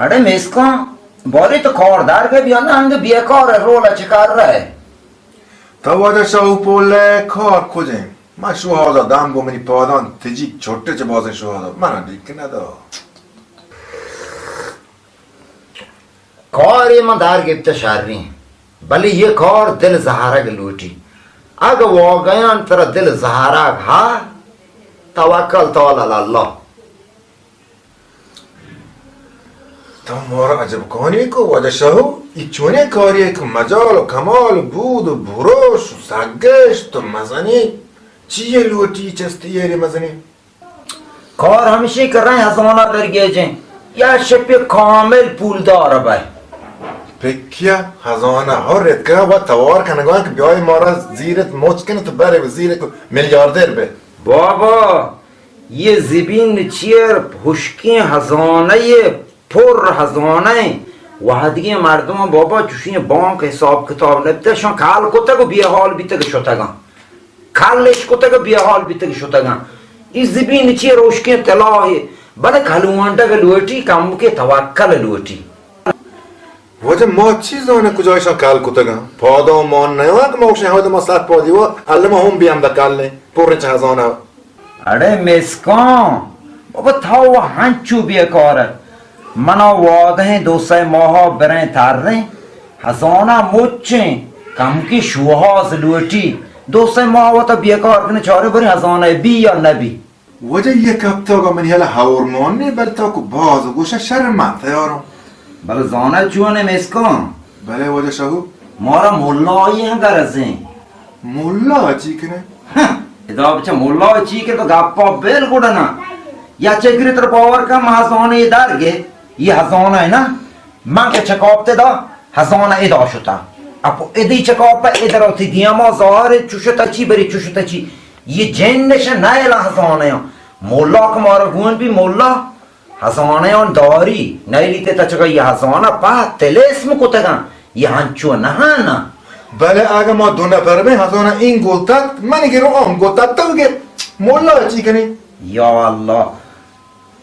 اڑے میسکاں، بارے تو کاردار بہ بیا نا، انگہ بیکار رول چکار رہے؟ تو واجہ شاہو پول کار کجیں؟ من شوہازا دم گو منی پادان تجی چھٹے چہ بازیں شوہازا، منا ڈیک نہ دا۔ کارے من دار گپتہ شریں، بلے یہ کار دل زہرگ لوٹی۔ اگہ واقعاً ترا دل زہرگ ہا، توکل تعالی علی اللہ۔ تو مارا عجب کانی کو واجہ شاہو، ای چونیں کاری کہ مجال و کمال و بود و بروش و سگشت و مزنی چیے لوٹی چستی ایری مزنی؟ کار ہمشی کہ رہیں ہزانہ درگیجیں، یا شپی کامل پولدار بئے۔ پکیا ہزانہ ہو رتکا و توار کنگا کہ بیای مارا زیرت مچ کن تو برے زیرت میلیاردر بے۔ بابا، یہ زبین چیر ہشکیں ہزانہ، یہ پر ہزانہ۔ وہدگیں مردم بابا چوشیں بانک حساب کتاب نبتے، شان کال کتگ و بے حال بیتگ شتگاں۔ کل اش کتگ ء بے حال بیتگ شتگاں۔ ای زبین چی روشکیں تلاہے، بلے کلوانڈگ لوٹی، کمکے توکل لوٹی۔ واجہ ما چی زانیں کجا اشاں کل کتگاں؟ پادا مان نیواں کہ ما گوشیں ہمد ما سر پادی و الما ہم بی ہمدا کل ایں، پر چہ ہزانہ۔ اڑے مسکان، بابا تو و ہنچو بیکار ئے۔ منا وعدہ ایں دو سئے ماہا بریں تریں، ہزانہ مچیں، کمکی شوہاز لوٹی۔ دو سئے ماہ وتا بیکار کنے چارے بریں ہزانہ بی یا نبی۔ واجہ یہ کپتاگا منی حالا ہور مان نے، بل تو کو باز گوشہ شر من تیاروں۔ بل زانہ چونے مسکان؟ بلے واجہ شاہو۔ مارا ملا آئی ہیں غرضیں۔ ملا چی کنے؟ ہاں، ادا بچہ ملا چی کنے تو گپا بل گڑنا۔ یا چکری تر باور کن، ما ہزانہ یہ در گے، یہ ہزانہ ہے نا؟ من کہ چکاپ تے دا، ہزانہ ادا شتا۔ اپو ادی چکاپ ادر آتی دیما ظاہر چوشتا چی بری چوشتا چی۔ یہ جن نشہ نائلا ہزانہ یا۔ ملا کہ مارا گون بی ملا۔ ہزانہ آن داری، نیلی تے تچگا یہ ہزانہ پہ تلسم کتگاں، یہ ہنچو نہ نا۔ بلے اگہ ما دو نفر بیں، ہزانہ این گوتت، من گرو آن گوتت، تو گر۔ مولا چی کنی؟ یا اللہ،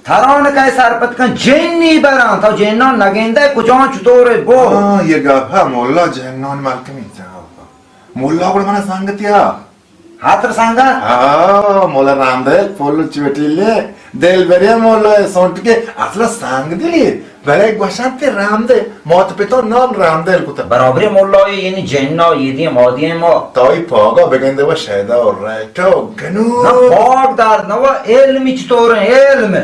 تران کئے سرپد کن، جنی بران، تو جنان نگندے کجان چطور بو؟ ہاں، یہ گپ ہے، مولا جنان ملکمی جناب۔ مولا گڑ من سنگتیا۔ ہاتر سنگت؟ ہاں، مولا رامدل، پلو چوٹیلے، دل برے مولا سونٹ کے، اصلا سنگ دلی، بلے گوشان تے رامدل، موت پتو نام رامدل کتا۔ برابرے مولا، یعنی جنہ، یہ دی مادی ما۔ تائی پاگا بگندے و شیدا و ریٹو گنو۔ نہ پاگ دار، نہ و علم چطور ہے، علم۔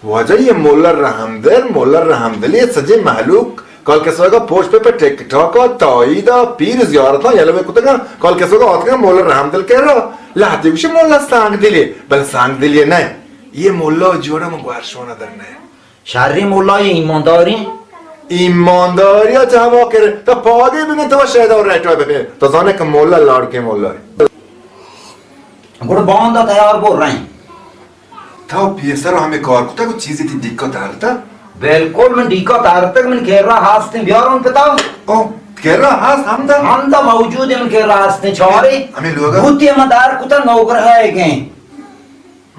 واجہ یہ مولا رحمدل، مولا رحمدل، یہ سجے مہلوک کال کسوگا پوش پہ پہ ٹک ٹاک و تائید و پیر زیارت یلوے کتگا، کال کسوگا آتگا مولا رحمدل کہہ رہا، لہتے گوشے مولا سانگ دلے، بل سانگ دلے نہ۔ یہ مولا جوڑا من گوارشونا در نہ۔ شری مولا یہ ایمانداری؟ ایمانداری چاہوا کرے، تو پاگے بگن تو شیدا و ریٹو بپے، تو زانے کہ مولا لاڑکے مولا۔ گڑ باندا تیار بو رہیں۔ تو پیسر ہمے کار کتگ و چیزے تی ڈیکا تارتگ؟ بالکل، من ڈیکا تارتگ، من کرا ہاستیں، بیارون پتا۔ او، کرا ہاست ہمدا؟ ہمدا موجود ہے، من کرا ہاستیں، چارے۔ ہمے لوگا؟ بوتی من دار کتا نوگر ہے گئے۔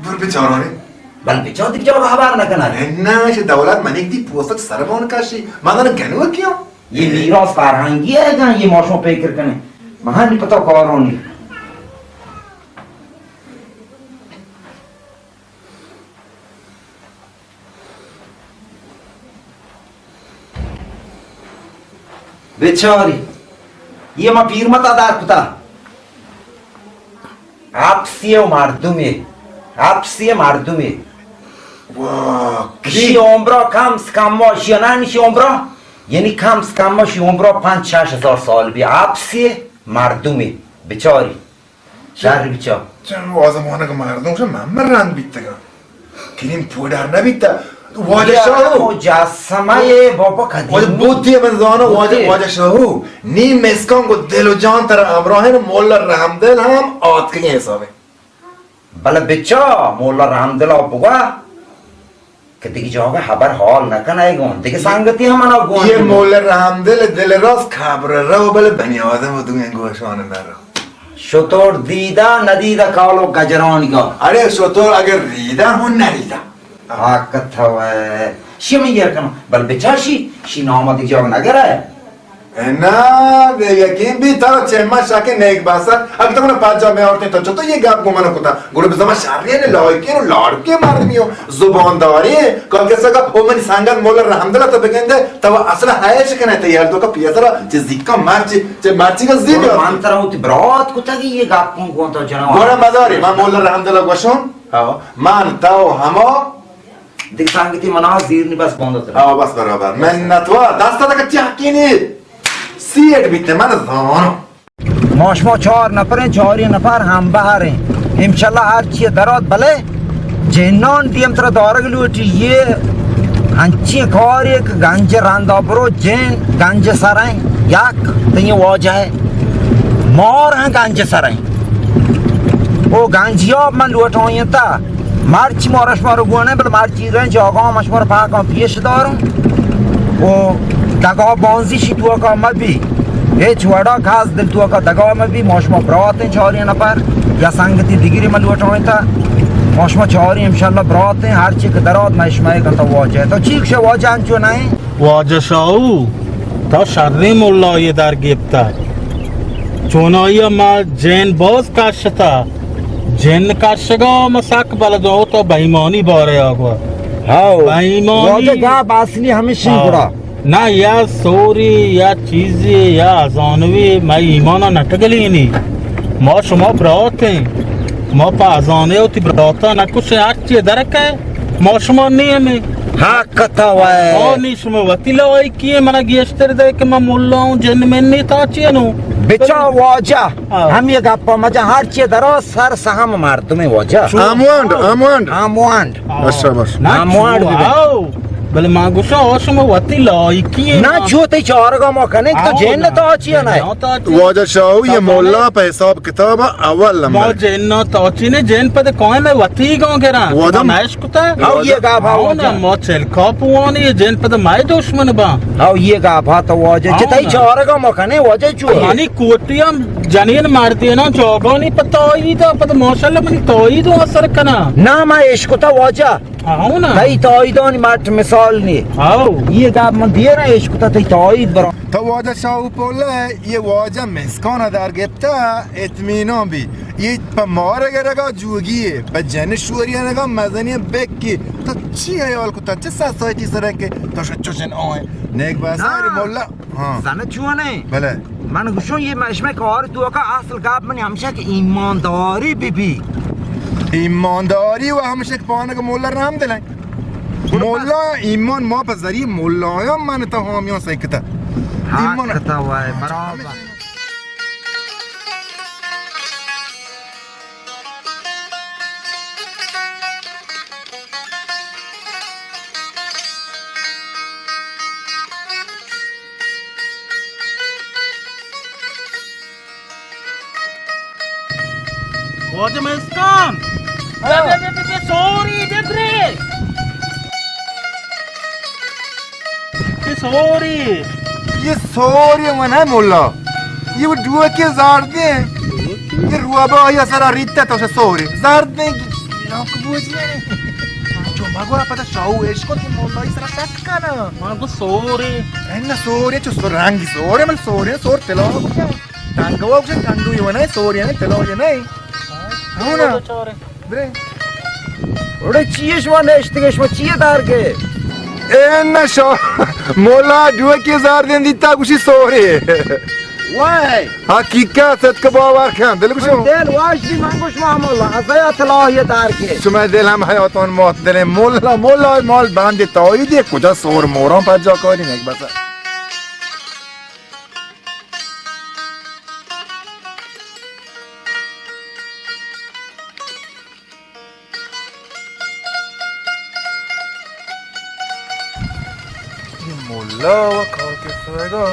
بر بچارانی۔ بل بچار دیگه جواب خبر نکنه۔ نہ، چہ دولت منیگ دی پوستک سربان کشی۔ من گنوکیاں۔ یہ میراث فرہنگی ہے گا، یہ ماشو فکر کنے۔ مہانی پتا کارونی۔ بچاری، یہ ما پیرمتا دار کتا۔ ہپسیے و مردمے، ہپسیے مردمے۔ واہ، ایشی عمرا کم سے کم ما، ایشی نہ، ایشی عمرا، یعنی کم سے کم ما ایشی عمرا پنچ شش ہزار سال بی۔ ہپسیے مردمے، بچاری۔ شر بچا۔ چنو آزمانگ مردم شا من رند بیتگاں۔ کریم پوڈر نہ بیتا۔ واجہ شاہو۔ مجسمہ اے بابا قدیم۔ واجہ بوتی من زانو، واجہ، بوتی۔ واجہ شاہو۔ نی مسکان کو دل و جان ترا ہمراہ ہے، مولا رحمدل ہم آتکگیں حسابے۔ بلے بچا، مولا رحمدل آ بگا۔ کہ دگہ جاگہ حبر حال نہ کنئے گوں، دگہ سنگتی ہم منا گوں۔ یہ مول رحمدل دل راست خبر رو، بلے بنی آدم و دوئیں گوشان نہ رو۔ شتور دیدہ ندیدہ کالو گجرانگا۔ اڑے شتور اگر ریدہ ہوں نہ ریدہ۔ آ کتھا وے، شی ہمیں یر کنو، بل بچا شی، شی نام دیگہ جاگ نہ گرا ہے۔ اے نا، بے یقین بی، ترا چہ ما شک نیک باسا، اگر تو منا پاجا میں عورتیں تو چتو یہ گپ گو منا کتا، گڑا بزما شرین لائقین و لاڑکین مردمی ہو، زبان داری، کل کسا کا، او منی سنگت مولا رحمدل تو بگندے، تو اصلا حیش کنے، تو یار تو کا پیسرا، چہ زیکا مرچی، چہ مرچی کا زیب گڑا یار۔ من ترا ہوتی برات کتا کہ یہ گپ کن کن تو جناب۔ گڑا مداری، من مولا رحمدل گوشون، ہاں۔ من تو ہما دگہ سنگتی منا زیر نی بس باندا تر۔ آ، بس برابر۔ منت وار۔ دست تک چہ حقی نی۔ سیٹ بیتے من زانو۔ ما شما چار نفریں، چاری نفر ہم بہریں۔ انشاءاللہ ہر چی درات بلے جنان دیم ترا دارگ لوٹی۔ یہ انچیں کاری کہ گنج رندا برو جن گنج سریں یک تئی واجہ ہے۔ مار ہم گنج سریں۔ او گنجیاب من لوٹائیں تا۔ مرچی مارا شما رو گونے، بل مرچی رنج آگاہ ما شما رو پاکاں پیش داروں۔ او دگا بانزی شی توکا مبی۔ ہیچ وڑا کاز دل توکا دگا مبی، ما شما براتیں چاری نفر۔ یا سنگتی دیگری من لوٹائیں تا۔ ما شما چاری انشاءاللہ براتیں، ہر چی کہ درات ما شما گنتا واجہ۔ تو چی کشے واجہ انچو نہیں؟ واجہ شاہو، تو شریں ملائے در گپتہ۔ چونائیا ما جن باز کشتہ۔ جن کشگا ما سک بلدوں، تو بے ایمانی بارے آگوا۔ ہاؤ۔ بے ایمانی۔ واجہ گپ اصلی ہمیشی ہاؤ۔ گڑا۔ نہ، یا سوری، یا چیزی، یا ازانوی، ما ایمانا نٹگلینی۔ ما شما براتیں۔ ما پہ ازانے وتی براتا نکشیں، ہر چی درکے، ما شما نیمیں۔ حق کتا وے۔ آ نی شما وتی لائقی ئے، منا گیشتر دے کہ من ملا اوں، جن من نی، تا چی انو؟ بچا واجہ، ہاں۔ ہم یہ گپا مجا، ہر چی درا سر سہم مردم واجہ۔ ہموانڈ، ہموانڈ۔ ہموانڈ۔ ہاں، شاباش۔ نہ، ہموانڈ چو، ببین۔ آؤ۔ بلے ما گوشاں، آ شما وتی لائقی ئے، نہ، ما چو تئی چارگا ما کنیں کہ تو آؤ جن نا۔ تا چی انائے؟ واجہ شاہو، یہ مولا پہ حساب کتاب اول نمبر۔ ما جن تا چی نے، جن پد قائم وتی گاں گراں۔ واجہ ما کتا؟ ہاؤ، یہ گاپا ہاؤ نا، واجہ۔ ما چلکا پوانی، یہ جن پد مئے دشمن با۔ ہاؤ، یہ گاپا تو واجہ۔ ہاؤ چہ تئی نا۔ چارگا ما کنے واجہ چو۔ منی کوٹی ہم جنین مردینا جاگانی پہ تائید، پد ماشاءاللہ منی تائید و اثر کنا۔ نا، ما عشق تا واجہ۔ ہاؤ نا۔ تئی تائیدانی مٹ مثال نی۔ ہاؤ۔ یہ گپ من دیرا عشق تا تئی تائید برا۔ تو واجہ شاہو پولہ، یہ واجہ مسکان در گپتا۔ اطمینان بی۔ یہ پہ مارگ رگا جوگی ئے، پہ جن شوریانگا مزنی بکی۔ تو چی حیال کتا؟ چہ سسایتی سرا کہ تو شو چوشن آئے؟ نیک باسار نا۔ مولا۔ ہاں۔ زن چونے؟ بلے۔ من گوشوں یہ مشمے کار توکا اصل گپ منی ہمشہ کہ ایمانداری بی بی۔ ایمانداری و ہمشہ کہ پانک مولا رحمدل۔ مولا ایمان ما پہ ذریعہ ملایاں من تا حامیاں سکتا۔ ہاں، ایمان کتا وائے، برابر۔ واجہ مسکان۔ ہاں۔ بیا، بیا، بیا، بیا، سوری، بیا، برے۔ یہ سوری۔ یہ سوری من ہے مولا۔ یہ وہ ڈوکے زار دیں۔ یہ روابا آیا سرا ریتا تو سے سوری۔ زار دیں۔ لوک بوجی۔ جو مگو پتا شاو عشق کہ مولا سرا شک کنا۔ مگو سوری۔ این سوری چو سو رنگ سوری من سوری سور تلو۔ ٹنگو گوشے، ٹنگو یہ نہیں، سور یہ نہیں، تلو یہ نہیں۔ ہاں نا۔ برے۔ اوڑے چیئے شما نشتگے، شما چیئے دار کے؟ اے نہ شو، مولا ڈوکے زار دیں دیتا گوشی سورے۔ وائے۔ حقیقت ستک باور کن، دل گوشو۔ دل واش دی من گوش ما مولا، ازیا تلا یہ دار کے۔ شما دل ہم حیاتان موت دلیں، مولا، مولا، مال باندے تائی دے، کجا سور موران پر جا کاری نیک بسا۔ یہ مولا و کار کے سویگا۔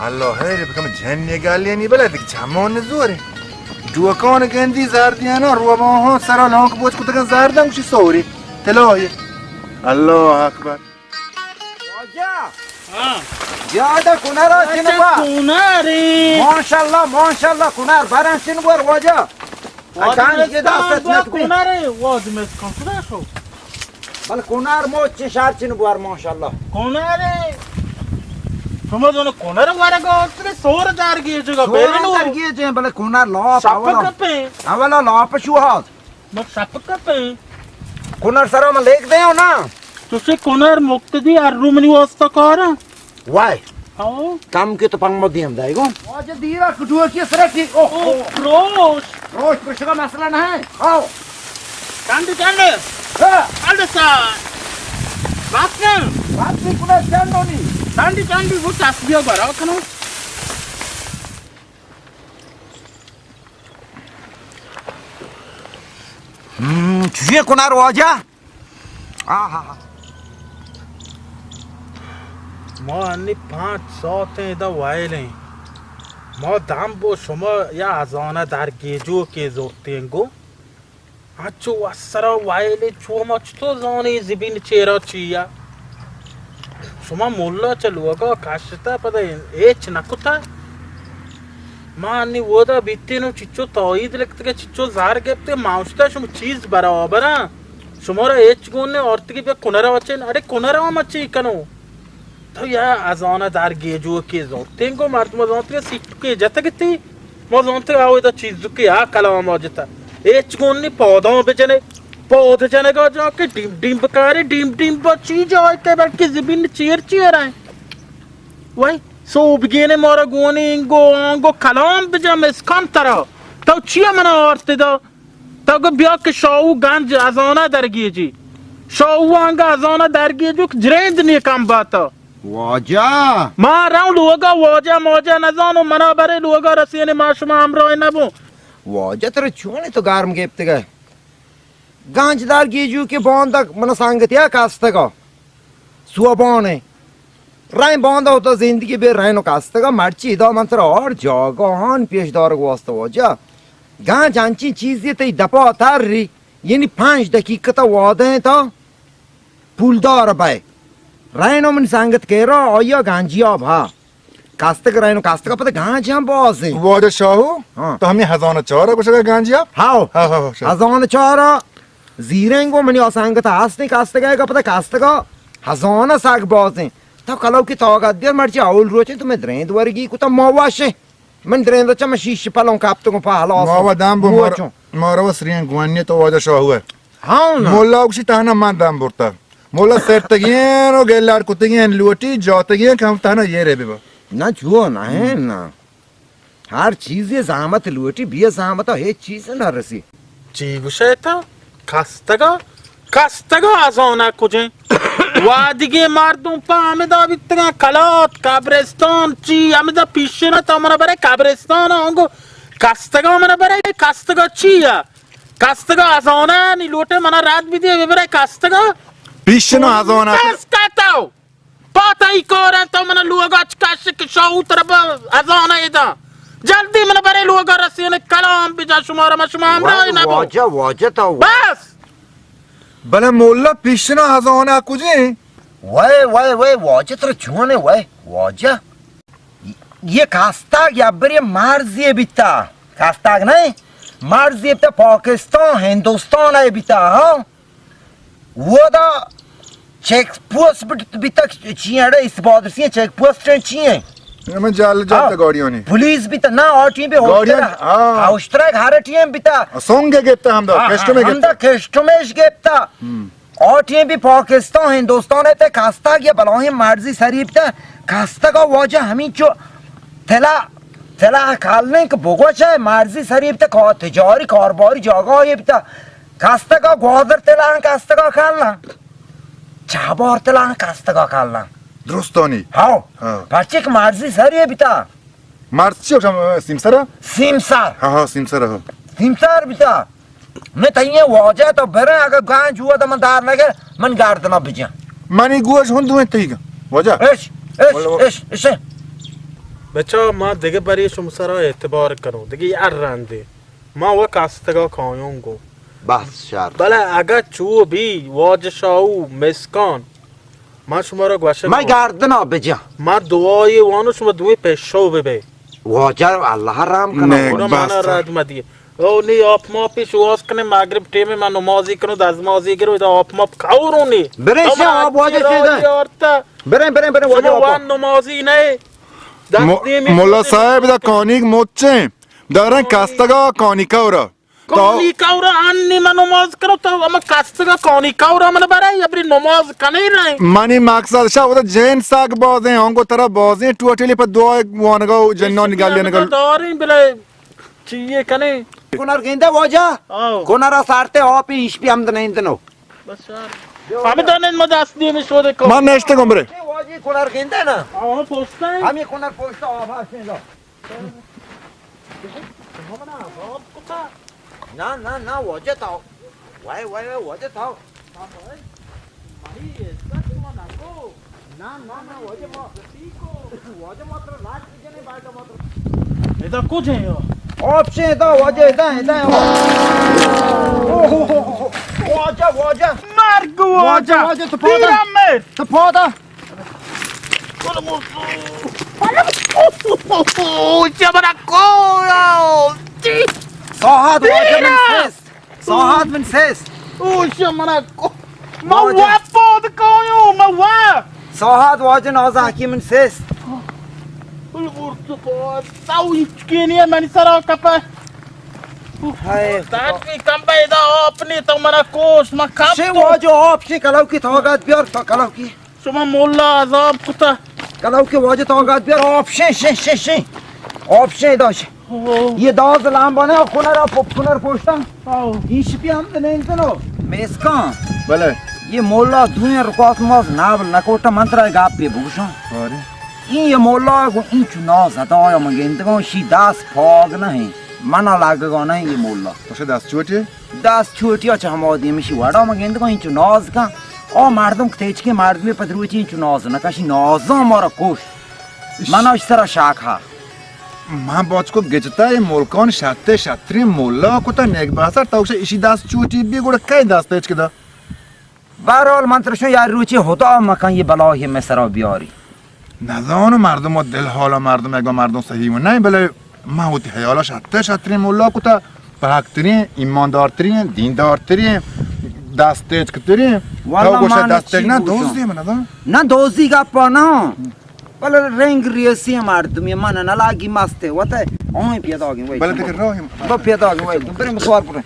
اللہ خیر بکم جن یہ گالی نہیں بلا دیکھ جمعون زورے۔ ڈوکان گندی زار دیانا، روباہاں سرا لانک بوچ کتگن زار دن گوشی سوری۔ تلاہی۔ اللہ اکبر۔ واجہ! ہاں۔ زیادہ کنرا واجہ چنبا۔ کنرے۔ ماشاءاللہ، ماشاءاللہ، کنر برن چنبور واجہ۔ واجہ اگان مسکان یہ دست با نت بی۔ کنرے، واجہ مسکان کجا شو؟ بلے کنر موچ چے شر چن بوار ماشاءاللہ۔ کنر، شما دونوں کنر ورگا اتنے سور دار گیجگا سور بیرنو۔ دار گیجیں، بلے کنر لاپ شپ اولا۔ کپیں۔ اولا لاپ شوہاز۔ ما شپ کپیں۔ کنر سرا ما لیک دیو نا۔ تو سے کنر مقتدی ہر رو منی واسطہ کارا۔ وای۔ ہاں۔ کم کے تو پنگ مدی ہم دائے گو۔ واجہ دیرا کٹوا کی سرا کی۔ او، او، او۔ روش۔ روش پرشگا مسئلہ نہ ہے۔ آؤ۔ چنڈ، چنڈ۔ ہاں۔ چنڈ سا۔ بات نہ۔ بات نہیں کنا چنڈ ہونی۔ چنڈ، چنڈ، وہ تسبیح برا کنو۔ ہم، چوشیں کنر واجہ؟ آہا۔ ما انی پانچ ساعتیں ادا وائلیں۔ ما دم بو شما یا ہزانہ در گیجو کے زورتیں گو۔ انچو وسرا وائلیں چو ما چطور زانی زبین چیرا چیا؟ شما ملا چہ لوگا کشتا پدا ہچ نکتا۔ ما انی ودا بیتینو چچو تائید لکتگے چچو زار گپتے ما اوشتا شما چیز برابراں۔ شما را ہچ گون نے آرتگی بیا کنرا چین۔ ارے کنرا ما چی کنو؟ تو یا ازانا در گیجو کے زورتیں گو مردم زانتے سیٹ کے جتگتی۔ ما زانتے آو ادا چیز کے آ کلام آ جتا۔ ہچ گون نے پوداں بجنے۔ پود جنگا جا کہ ڈیم ڈیم بکارے، ڈیم ڈیم با چی جائے کہ بلکہ زمین چیر چیر ہے۔ وای، سوبگینے مارا گونی انگو آنگو کلام بجا مسکان ترا۔ تو چیا منا آرت دا؟ تو گو بیا کہ شاہو گنج ازانہ درگیجی۔ شاہو آنگا ازانہ درگیجو کہ جریند نی کم باتا۔ واجہ۔ ما رؤں لوگا واجہ ماجہ نزانو، منا برے لوگا رسینے ما شما ہمراہ نبوں۔ واجہ ترا چونے تو گرم گپتگے؟ گنج در گیجو کہ باندا من سنگتیا کستگا۔ سوبانے۔ رین باندا ہوتا زندگی بے رین و کستگا، مرچی ادا من ترا ہر جاگاہان پیش دارگ واسطہ واجہ۔ گنج انچین چیزی تئی دپا تر ری، یعنی پنج دقیقہ تا وعدہ تا پولدار بئے۔ رین و من سنگت کیرا آیا گنجیا بھا۔ کستگ رئین و کستگ پدا گانج ہم بازیں۔ واجہ شاہو، ہاں۔ تو ہمیں ہزانہ چارا گوشگا گانجیا؟ ہاؤ۔ ہاں، ہاں، ہاں، شاہ۔ ہزانہ چارا زیریں گو منی آ سنگت ہستیں کستگ گا پدا کستگا ہزانہ سک بازیں۔ تو کلو کی طاقت بیار مرچی اول روچیں تو میں دریں دورگی کتا ما واشیں۔ من دریں دچا میں شیش پلوں کپتگوں پہ ہلاس۔ ما و دم بو مار-، بوچوں۔ مارا و سرین گوانی تو واجہ شاہو ہے۔ ہاں نا۔ مولا اکشی تہنا من دم برتا۔ مولا سرتگین و گلار کتگین لوٹی جاتگین کہ ہم تہنا یہ رہ ببا۔ نہ چو نہ ہے نا۔ ہر چیزے زحمت لوٹی، بے زحمت ہیچ چیز نہ رسی۔ چی گوشے تا؟ کستگا؟ کستگا ہزانہ کجیں؟ وادگے مردم پہ ہمدا بیتگاں، کلات، قبرستان، چی ہمدا پیشنا تا منا برے قبرستان آنگو کستگا منا برے کستگا چی ہے؟ کستگا ہزانہ نی لوٹے منا رد بدے ببرے کستگا۔ پیشنا ہزانہ۔ کس کتو؟ پاتئی کارن تو منا لوگا چکش کہ شاہو ترا با ہزانہ ادا۔ جلدی منا برے لوگا رسین کلام بجا شمارا ما شما ہمراہ واجہ، نبو۔ واجہ، واجہ تو۔ بس۔ بلے مولا پیشنا ہزانہ کجیں؟ وے، وے، وے، واجہ ترا چونے وے، واجہ۔ یہ کاستاگ یا بری مرزی بیتا۔ کاستاگ نہیں، مرزی بیتا پاکستان، ہندوستان ہے بیتا، ہاں۔ ودا چیک پوسٹ بیت، بیتا چی اڑے اس بادرسی چیک پوسٹ چی ہے؟ ہمیں جال، جال ہاں۔ تا گاڑیانی۔ پولیس بیتا، نا، آ ٹیم بھی گاڑیان، ہوشترا، ہاں۔ ہوشترا گھر ٹیم بیتا۔ سونگ گپتا ہم دا، ہاں، کسٹم ہاں، ہم گپتا۔ دا کسٹمش گپتا۔ ہم۔ آ ٹیم بھی پاکستان، ہندوستان ہے تے کاستگ یا بلاہیں مرزی سری بیتا۔ کاستگا واجہ ہمین چو تلا، تلا کال نہیں کہ بگوش ہے، مرزی سری بیتا، کا-، تجاری کارباری جاگاہ یہ بیتا۔ کاستگا گوادر تلا کاستگا کال نہ۔ چابار تلا کاستگا کال نہ۔ درستانی۔ ہاؤ۔ ہاں۔ پرچے کہ مرزی سری بیتا۔ مرز چی گوشم، سیمسر؟ سیمسر۔ ہاں، ہاں، سیمسر، ہاں۔ سیمسر بیتا۔ من تئیں واجہ تو بریں، اگر گانج ہوا تو من دار نہ گر، من گردنا بجن۔ منی گوش ہوں دوئیں تیگ۔ واجہ۔ اش، اش، واللہ۔ اش، اش۔ بچا، ما دگہ بری شما سرا اعتبار کنو، دگہ ہر رندے۔ ما و کاستگا کایوں گو۔ بس شر۔ بلے اگہ چو بی واجہ شاہو مسکان، ما شما را گوشگ من گردنا بجا۔ ما دعای وانو شما دوی پیشو ببے۔ واجہ اللہ رحم کنا۔ گڑا مانا رد مدیے۔ او نی آپ ماپی شواز کنے، مغرب ٹیم ما نمازی کنو، دزمازی گرو، ادا آپ ماپ کاورو نی. برے تو شے ما آپ واجہ چی شے دا. آورتا. برے، برے، برے، واجہ شما آپ. وان نمازی نئے. دست مو-، دیمی مولا شوتے صاحب، دا کانیک مچیں. دارن کستگا کانیکا ورا. کانیکا ورا انی من نماز کرو، تو ہم کستگا کانیکا ورا من برای، ابری نماز کنے رہے. منی مقصد شا، وہ جن ساگ بازیں، آنگو ترا بازیں، ٹوٹلی پہ دعا وانگا و جنانی گالی نگل. داریں بلے. چیے کنے؟ کنر گندے واجہ؟ آؤ. کنر سارتے آپی ایش پی ہم دنین دنو. بس یار. ہمیں دنین ما دست دیمی شودے کو. من نشتے گم برے. واجی کنر گندے نا. آؤ، پوستا ہے. ہمیں کنر پوستا آبا سیندا. نا، نا، نا، واجہ تاؤ. وائے، وائے، وائے، واجہ تاؤ. نا، نا، نا، واجہ ما، واجہ ما ترا لاش بجنے، باید ما ترا. ادا کجا ہے؟ آپشن ادا، واجہ ادا، ادا. اوہ، اوہ، اوہ، اوہ. واجہ، واجہ. مرگ واجہ، واجہ. واجہ، تو پادا. پیرم میر. تو پادا. اوہ، چمرا کو. ساہت واجہ من سیس. ساہت من سیس. او شمرا کو. ما واجہ. وا پود کویو، ما وا. ساہت واجہ نازا حکیم من سیس. او برتو کو، تاو ہچ کے نہیں ہے، منی سرا کپا. ہائے. داد بھی کم پیدا اپنی تو منا کوش، ما کم شے تو. واجہ آپ شے کلو کی توگت بیار، تو کلو کی. شما مولا عذاب کتا. کلو کے واجہ توگت بیار، آپ شے، شے، شے، شے. آپ شے داش. اوہ. یہ داز لامبانے، کنر، کنر پوشتا. آؤ. ایش پی ہم دنین تنو. میسکان. بلے. یہ مولا دوئیں رکاس ماز نابل نکوٹا، من ترا گپ پہ بگوشاں. آرے. این یہ مولا گو این چو ناز ادا یا من گندگاں، شی دست پاگ نہیں. منا لگگا نہیں یہ مولا. تو شے دست چوٹی؟ دست چوٹیا چہ ہما دیمشی وڑا ما گندگا انچو ناز کن. آ مردم کہ تیچکیں مردمے پد روچی انچو ناز نہ کن، شی نازاں مارا کش. اش. من اش سرا شاک ہا. من باچ کو گچتا اے ملکان شتے شتریں مولا کتا نیک باسر، تو گوشے اشی دست چوٹی بی، گڑا کئے دست تیچک دا؟ بہرحال من ترشو یار روچی خدا مکن یہ بلاہی مصرا بیاری. نزانو مردم و دل حالا مردم اگا مردم صحیح و نہ، بلے ما وتی حیالا شتر شترین مولا کتا، پاک ترین، ایماندار ترین، دیندار ترین، دست تیچک ترین. واللہ تو گوشے من دست تیچک چی نہ گوشم؟ دوزی من نزان. نہ دوزی گپا نہ. بلے رنگ ریسی مردمی من نہ لاگی مستے وتے. آہیں پیداگیں وای. بلے دیگه راہ با پیداگیں وای. بریم سوار بریم.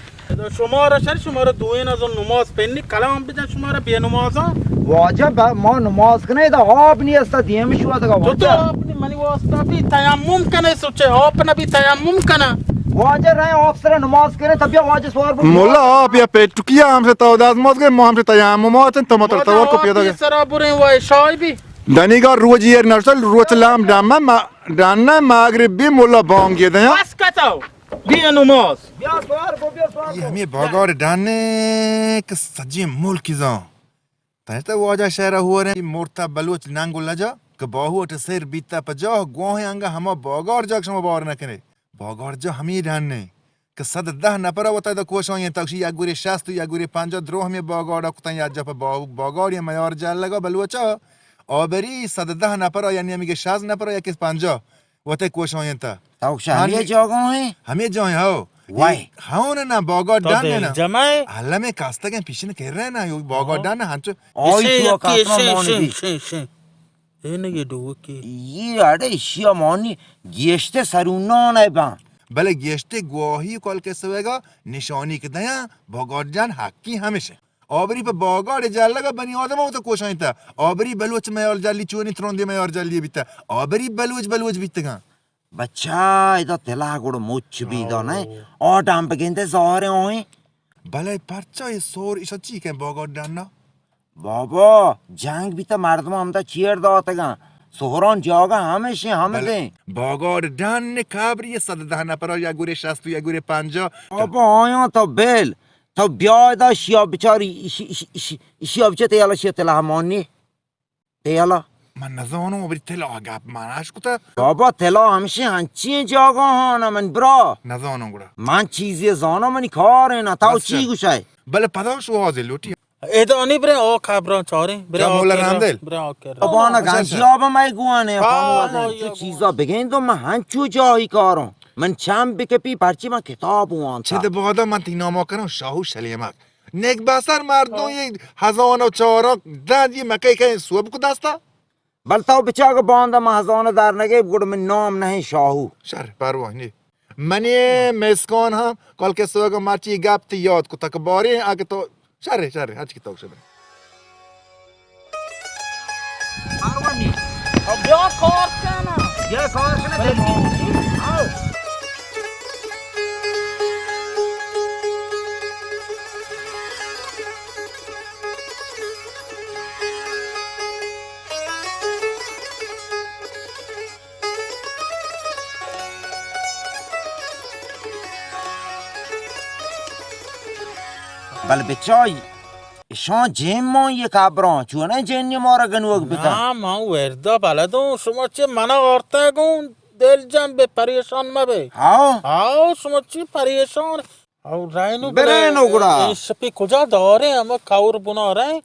شمارا شر، شمارا دوئین از اون نماز پنی کلام بجن، شمارا بے نمازا. واجہ با ما نماز کنے دا آپ نی استا دیم شو دگا تو تو واجہ. آپ نی منی واسطہ بھی تیمم کنے سوچے، آپ نہ بھی تیمم کنا. واجہ رہے آپ سر نماز کنے تب یا واجہ سوار بو. مولا آپ یا پیٹ ٹکیا ہم سے تو داز موز گئے، ما ہم سے تیمم آتن تو مطلب تو کو پیدا گئے. سرا بریں وای شای بھی. دنیگا روچ ایر نشتل، روچ لام ڈامہ، ما-، ڈانہ مغرب بھی مولا بانگی دیاں. بس کتو. بے نماز. بیا سوار بو، بیا سوار بو. یہ ہمیں باگار ڈانے کہ سجی ملک زان. تنشتا واجہ شہر ہوریں، مرتا بلوچ ننگ و لجا کہ باہوٹ سیر بیتا پجاہ گواہیں انگا ہما باگار جاک شما باور نکنے. باگار جا ہمیں ڈانے کہ صد دہ نفر وتا دا کوشاں، تکشی یک گوری شست و یک گوری پنجاہ درو ہمیں باگار کتن، یک جا پہ باہوک باگار یا میار جا لگا بلوچا. آبری صد دہ نفر، یعنی ہمیں کہ شست نفر یا کہ پنجاہ وتے کوشاں تا. تو شاہ ہمیں جاگا ہیں؟ ہمیں جاگا ہیں، ہو. وای. ہاں نا، باگا تو ڈن دل نا. جمع ہے؟ علم کاستگیں پیشن کر رہے نا، یو باگا ڈن نا، ہنچو. آئی شے تو یکی کاسما شے، مانی شے، دی. شے، شے. اے نگے ڈوکی. یہ اڑے شیا مانی گیشتے سرونان ہے با. بلے گیشتے گواہی کل کے سویگا نشانی کے دیاں، باگا ڈن حقی ہمیشہ. آبری پہ باگاڑ جلگا بنی آدم وتا کوشاں تا. آبری بلوچ میار جلی چونی ترندی میار جلی بیتا. آبری بلوچ بلوچ بیتگاں. بچہ، ادا تلا گڑ مچ بیدا نہ. آ ڈام بگندے ظاہر آئیں. بلے پرچا یہ سور ایشا چی کہیں باگاڑ ڈنا؟ بابا، جنگ بیتا مردم ہمدا چیر داتگاں. سہران جاگہ ہمیشہ ہم بلے دیں. باگاڑ ڈن کابری صد دہ نفر یا گورے شست یا گورے پنجاہ. بابا، آیاں تو بل. تو بیا ادا شیا بچاری، ایشی، ایشی، ایشی، ایشیا بچے تیالا شیا تلا مانی. تیالا. من نزانو، ابری تلا گپ ماناش کتا. بابا، تلا ہمشی ہنچی جاگہ ہانا من برا. نزانو گڑا. من چیزی زانو منی کار ہے نا، تاو بس چی چل. گوشای؟ بلے پدا شو حاضر لوٹی. ادانی برے او خبراں چاریں، برے یا او مولا کرا، رحمدل. برے او کرا. بابا نا اچھا، گنجی اچھا. آب مئے گوانے، ہاں، خاموش ہاں، تو یا چیزا بگین تو من ہنچو جاہی کاروں. من چم بکپی، پرچی من کتاب وانتا. چد بادا من تی ناما کنم شاہو شلیمک. نیک بسر مردم، یہ ہزان و چاران دند، یہ مکئی کہیں سوب کو دستا. بل تو بچا کہ باندا من ہزانہ در نگیپ، گڑ من نام نہیں شاہو. شر، پرواہ نی. منی مسکان ہم کل کے سوگا مرچی گپ تی یاد کو تک باری اگہ تو شر، شر، ہچ کی تو شر. پرواہ نی. او بیا کار کنا. بیا کار کنا، بلے جلدی. آؤ. بل بچائی، اشان جن مان یہ کابران، چونہ جنی مارا گنوک بکن. نا، من وردا بلدوں، شما چہ منا آرتگوں، دل جن بے، پریشان مبے. ہاں. ہاں، شما چی پریشان؟ او رینو برینو گڑا. اے شپی کجا دارے؟ ہمے کور بنا رہے.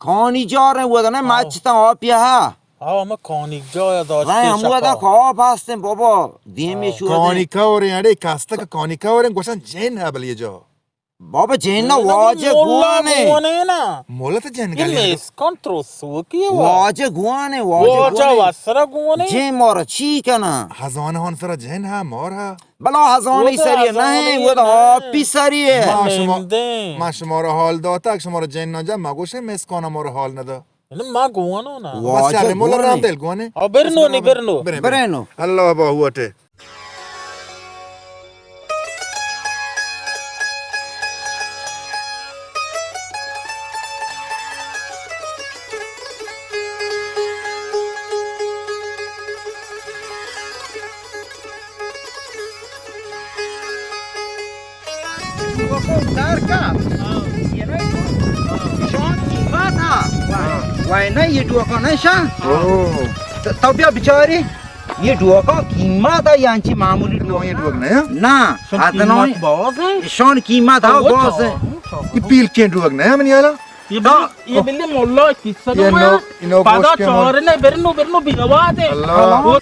کانی جارے ودا نہ، ہاں. مچ تا آپیا ہا. ہاں، ہمے کانی جا یا داشتے رہے ہم شپا. ودا خواب ہستیں بابا. دیمی ہاں. شو کانی کورے، اڑے کاستا کا کانی کورے، گوشن جن ہے بلی جو. بابا جن نہ، واجہ گوانے. گوانے نا. مولا تو جن یہ گلے. میسکان ترسوکی ہے وا. واجہ گوانے، واجہ واجہ گوانے. وسرا گوانے. جن مارا چی کنا؟ ہزانہ ہان سرا جن ہا، مار ہا. بلا ہزانی سری نہیں، وہ تو آپی سری ہے. ما شما، ما شما را حال داتا، شما را جن نہ جا، ما گوشے میسکان ما را حال نہ دا. یعنی ما گوانو نا. واجہ شر، مولا گوانے. رام دل گوانے. آ، برنو نی، برنو. برنو. برنو. اللہ با ہوٹے. شان قیمت ها. وای نه، یه دوکا نشان. تو بیا بیچاری. یہ ڈوکا قیمت ہے، یعنی چی معمولی ڈوک؟ یہ ڈوک نہیں ہے؟ نہ، شان ادنائی قیمت باز ہے۔ شان قیمت ہاں، باز ہے۔ یہ پیل کے ڈوک نہیں ہے، منی حالا؟ یہ بلی، یہ بلی مولا قصہ یہ دو نو، ہے۔ انو پدا گوشت کے چارنے برنو، برنو بیواد ہے۔ اللہ۔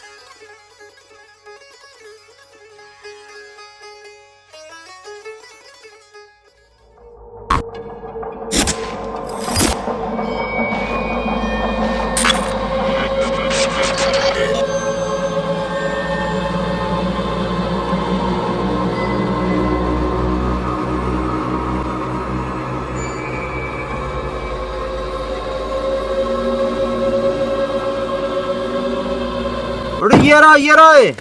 اڑے یہ را، یہ را ہے۔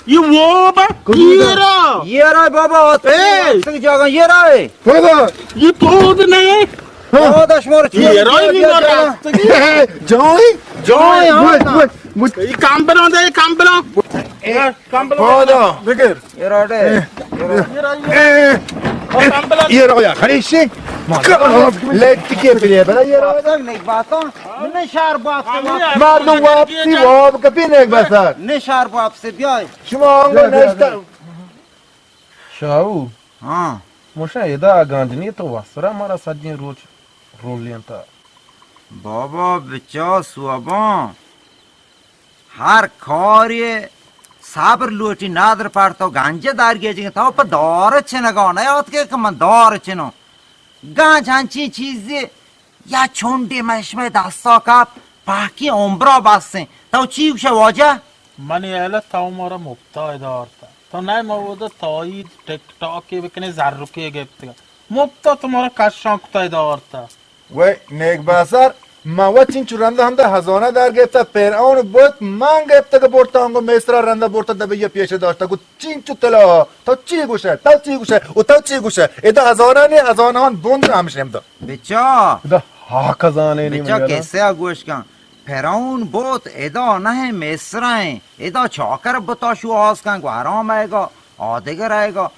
یہ واب ہے، کدی یہ دا؟ را۔ یہ را بابا، اے! تک جاگا یہ را ہے۔ کدی دا؟ یہ پود نہیں۔ ہاں۔ پود اشمار چیز یہ را یہ را۔ جوئی؟ جوئی، ہاں۔ گوش، گوش، گوش۔ یہ کام بنا دے، یہ کام بنا۔ اے، کام بنا۔ پود۔ بگر۔ یہ را دے۔ اے، اے، یہ را یا خریشی۔ لیٹ کے پلے بلا یہ را۔ نہیں باتاں۔ نشار باپ سے۔ مردم واپسی واب کپی نیک بسر۔ نشار باپ سے بیائے۔ شما آنگو نشتا۔ شاہو۔ ہاں۔ مشا ادا گنج نی تو وسرا مارا سجیں روچ رولینتا۔ بابا بچا سوباں۔ ہر کاری صبر لوٹی، نادر پر تو گنج دار گیجیں تو پہ دار چنگا نیات کہ من دار چنو۔ گنج ہنچیں چیزے یا چونڈے من شمئے دستا کپ، پاکی عمرا بسیں۔ تو چی گوشے واجہ؟ منی اہل تو مارا مپتا ادا آرتا۔ تو نئے مودا تائید ٹک ٹاکے بکنے زرکے گپتگا۔ مپتا تو مارا کشان کتا ادا آرتا۔ وے نیک بسر، ما و چنچو رندا ہمدا ہزانہ در گپتا، فرعون بوت، من گپتا کہ برتا انگو مصرا رندا برتا دبیا پیش داشتا۔ گو چنچو تلا، تو چی گوشے؟ تو چی گوشے؟ او تو چی گوشے؟ ادا ہزانہ نی، ہزانہ ہان بند ہم شمدا۔ بچا۔ ادا ہاک زانے نی بچا منی کسے گوش کن۔ فرعون بوت، ادا نہ مصر ہیں۔ ادا چاکر بتا شو آس کن، گو حرام آئے گا، آدگر آئے گا۔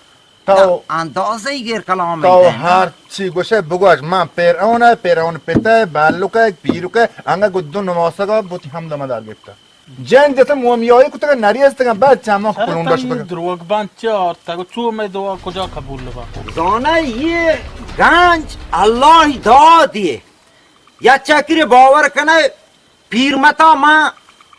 تو نہ، اندازہ ہی غیر کلام تو ہے نا۔ ہر چی گوشے بگوش، من فرعون ہے، فرعون پتہ ہے، بالک ہے، پیرک ہے، انگا گدو نماسگا بوتی ہمدا مدار گپتا۔ جن جت مومیایی کتگ، نریستگ، بعد چماں شرط کلونڈا شتگ۔ دروگ بند چہ آرتگ، چو مئے دعا کجا قبول با؟ زاناں یہ گنج اللہ دادی۔ یا چکری باور کنے، پیرمتا ما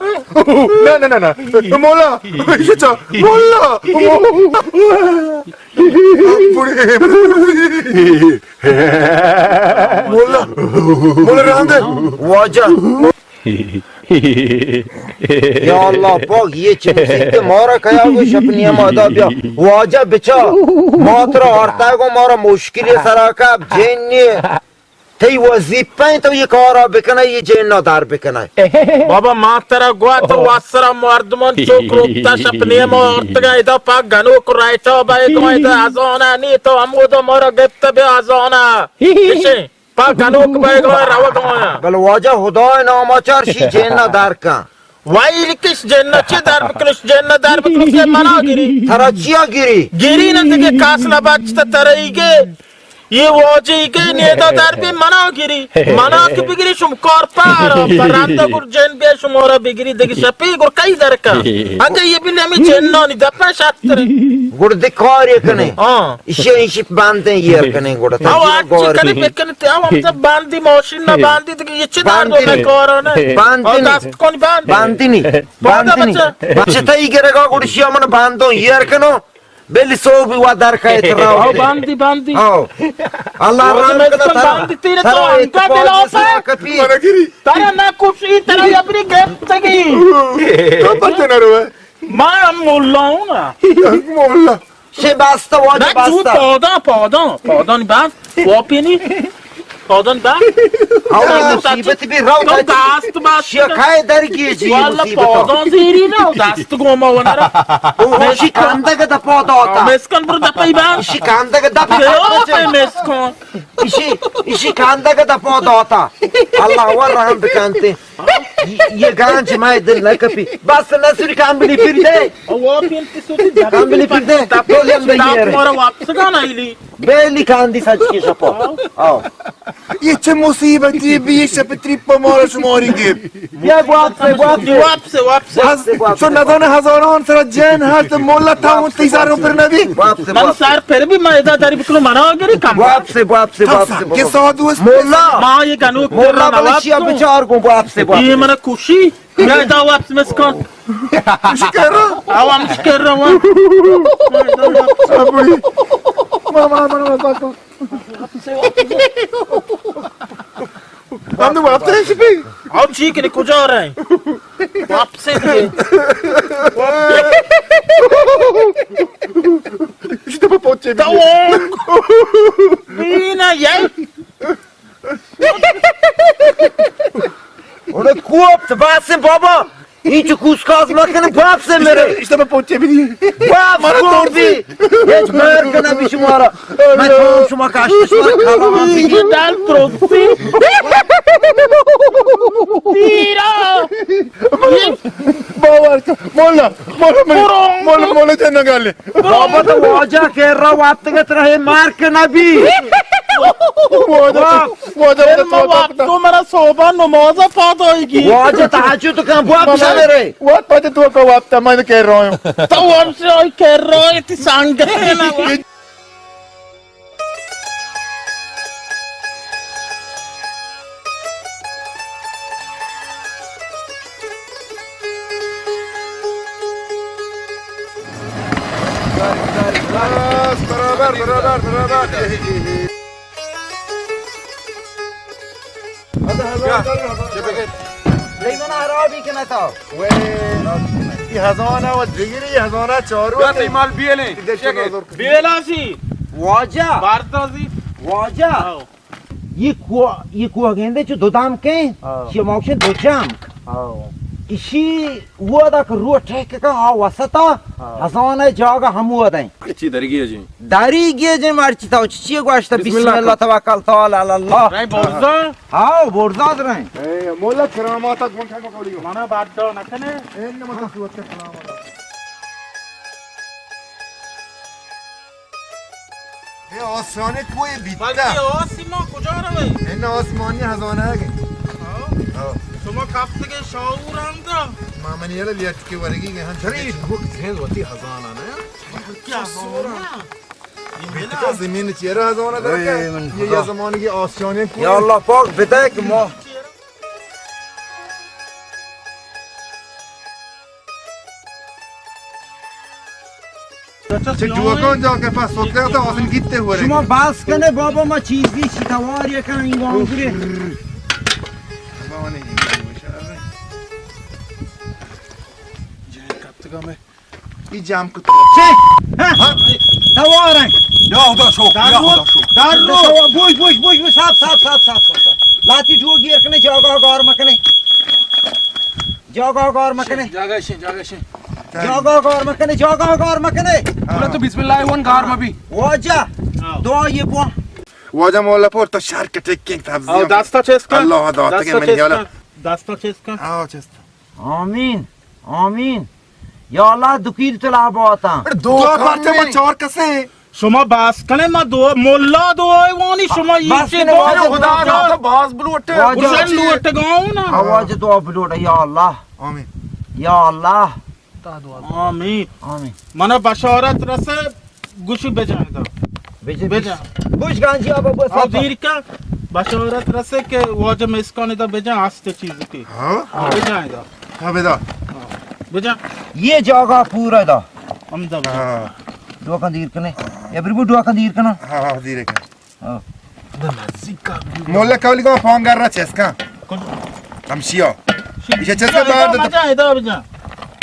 نه، نه، نه، نه. مولا، ایشی چا؟ مولا. مولا، مولا رنده. واجہ. یا اللہ پاک، یہ چه مصیبت مارا کیا گو شپ نیما دا بیا. واجہ بچا، ما ترا آرتا گو مارا مشکلی سرا کپ جنی. تئی وظیفہ انت تو یہ کارا بکنئے، یہ جنہ در بکنئے. بابا، ما ترا گوات واسرا مردمان چوک روکتا شپ نیما آرتگا ادا پا گنوک رایتا بایگا ادا ازانا نی تو ہمودا مارا گپت بیا ازانا. اشیں پا گنوک بایگا روگا. بل واجہ خدای ناما چار شی جنہ در کن. ویل کش جنہ چی در بکنش، جنہ در بکنش، یہ منا گری. ترا چیا گری؟ گری نہ دیگه کاس نہ بچتا ترا ایگه. یہ واجہ ایگه نیدا در بی منا گری. منا کہ بگری شم کار پار، برنده گر جن بی شمارا بگری دیگه شپی گر کئی در کن. انگه یہ بلی ہمی جنانی دپا شتر. گڑ دے کار یہ کنے. ہاں. ایشی، ایشی باندیں یہ کنے گڑ. او آج چی کنے بکنے تے، او ہم تو باندی ماشین نہ باندی دیگه یہ چی دار دو کارا نہ. باندی نی. دست کن باند. باندی نی. باندی نی. بچہ تئی گرگا گڑ شیا من باندوں یہ کنو. بلی سو بھی وا در کئے ترا. او باندی، باندی. او. اللہ رحم کنا ترا. باندی تیرے تو انگا دل آتا ہے. ترا نہ کشی، ترا یبری گپتگی. تو پتے نہ روے. ما ہم مولا ہوں نا. مولا. شے باستا، واجہ نہ، تو باستا. پاداں، پاداں، پادانی باز، واپینی، پادانی باز. او مصیبت بھی رو تو دا. دست باز. شکای درگی جی واللہ مصیبت. پاداں زیری نہ، دست گوما ونرا. او شی کندگ دا پادا آتا. مسکن برو دپئی باز. شی کندگ دا پادا. مسکن. ایشی، ایشی کندگ دا پادا آتا. اللہ ور رحم بکنتے. یہ گانج مائے دل نہ کپی. بس نہ سری کامبلی پھر دے. کامبلی پھر دے. تو لم دے یہ رے. مارا واپس گانا ایلی. بیلی کاندی سچ کی شپا. آو. یہ چه مصیبتی بی، یہ شپ تریپ مارا شماری گیب. بیا واپس، واپس. واپس، واپس. واپس، واپس. تو ندان ہزاران سر جن ہست مولا تا اون تیزار پر نبی. واپس، من واپس. سر پر بھی میں ادا داری بکنو منا گری کم. واپس، واپس، واپس. کہ سادو است. مولا. ما یہ گنوک مولا بلشیا بچار گو واپس، واپس. یہ منا کشی. بیا دا واپس مسکن. مشکر. آو ہم مشکر رو. ماما، ماما، ماما. ہم تو واپس نہیں شپی. آو چی کنی کجا رہے؟ واپس دے. اسی تو پہنچے بھی. بینا یہ. اوڑے کوپ تو باسے بابا. این چه کوسکاز مکنه، واپس میره. اشته به پوچه بیدی. واپس کن بی. هیچ مر کنه بی شما را. من تمام شما کاشت شما را کالا من بی. دل تروسی. تیرا. باور کن. مولا، مولا، مولا، مولا، مولا جنگالی. بابا تو واجہ کرا وپتگ ات، ترا مار کہ نبی. واجہ، واجہ، واجہ، تو مرا صوبہ نماز پاد آئیگی. واجہ تہجد کن، واپس میرے. وقت پتے تو کو وپتا، میں کرا ہوں. تو وپس آئی کرا، تی سنگ. بس، برابر، برابر، برابر. چه بگید؟ دئی من حرابی کنه تا. وی، ای هزانه و دیگری هزانه چارو. یا تی مال بیلیں. بیلاسی. واجہ. باردازی. واجہ. آو. یہ کوہ، یہ کوہ گندے چو دو دام کہیں، ہاں. یہ موکشن دو جام. ہاں. اشی ودا کہ رو ٹھیک کا ہا وسطا، ہاں. ہزانہ جاگہ ہمودا ہیں. چی درگی ہے جی؟ دری گیے جے مرچی تا چی گوشتا، بسم بسم اللہ اللہ. توکلت علی اللہ. رای بوزا؟ ہاں، برزاد رہے. اے، مولا کرامات گون ٹھاک کولی. منا باڈا نہ کنے. اے نہ مت سوت کے سلام. اے آسانی کوئی بیتا. بلکہ آسی ما کجا روے؟ اے نہ آسمانی ہزانہ ہے. ہاں. ہاں. شما کپتگے شاور اندا. ما منی یلا لیٹ کے ورگی گئے ہن. چری کوک جہن وتی ہزانہ نہ. کیا ہزانہ؟ بیتگا زمین چیرا ہزانہ درکا. اے من یہ خدا. یہ زمانگی آسیانی کو. یا اللہ پاک بدے کہ ما. چه جوکان جا که پس سوتکا تا آسن گیتے ہو رہے. شما باز کنے بابا، ما چیزی چی توار یکا این گانگرے. جای کپتگا میں. ای جام کت. چه؟ ها؟ ها؟ توارن. یا خدا شو، یا خدا شو. در رو. بوش، بوش، بوش، بوش، صاف، صاف، صاف، صاف، صاف. لاتی جو گیر کنے، جاگا گار مکنے. جاگا گار مکنے. جاگا شین، جاگا شین. جاگا گار مکنے، جاگا گار مکنے. بولا تو بسم اللہ ون گار مبی. واجہ. دعا یہ بو. واجہ مولا پور تو شر کٹے کنگ سبزی. او دستا چست کن. اللہ داتا کہ من یالا. دستا چست کن. آ چست. آمین. آمین. یا اللہ، دو کیل طلا باتاں. دو پرچہ ما چار کسے. شما باز کنے، ما دو ملا دو ایوانی، شما باز یہ چی کنے دو واجہ، خدا دعا. داتا باز بلوٹے. واجہ. حسین لوٹ گاؤں نا. آواز دعا بلوٹ، یا اللہ. آمین. یا اللہ. آمین. آمین. منا بشارت رسے. گوشی بجائیں دا. بجا، بجا. بوش گانجی آبا بس او آبا. دیر کا بشارت رسے کہ واجہ مسکان دا بجا آست چیز کی. ہاں. بجائیں دا. ہاں، بدا. بجا. یہ جاگہ پورا دا. ہم دا بجا. ہاں. دو کن دیر کنے. یا بری بو دو کن دیر کنا. ہاں، ہاں، دیر کن. ہاں. مولا کولی کو پانگر را چسکا. ہمشیا. ایشا چسکا بارد. مجا ادا بجا.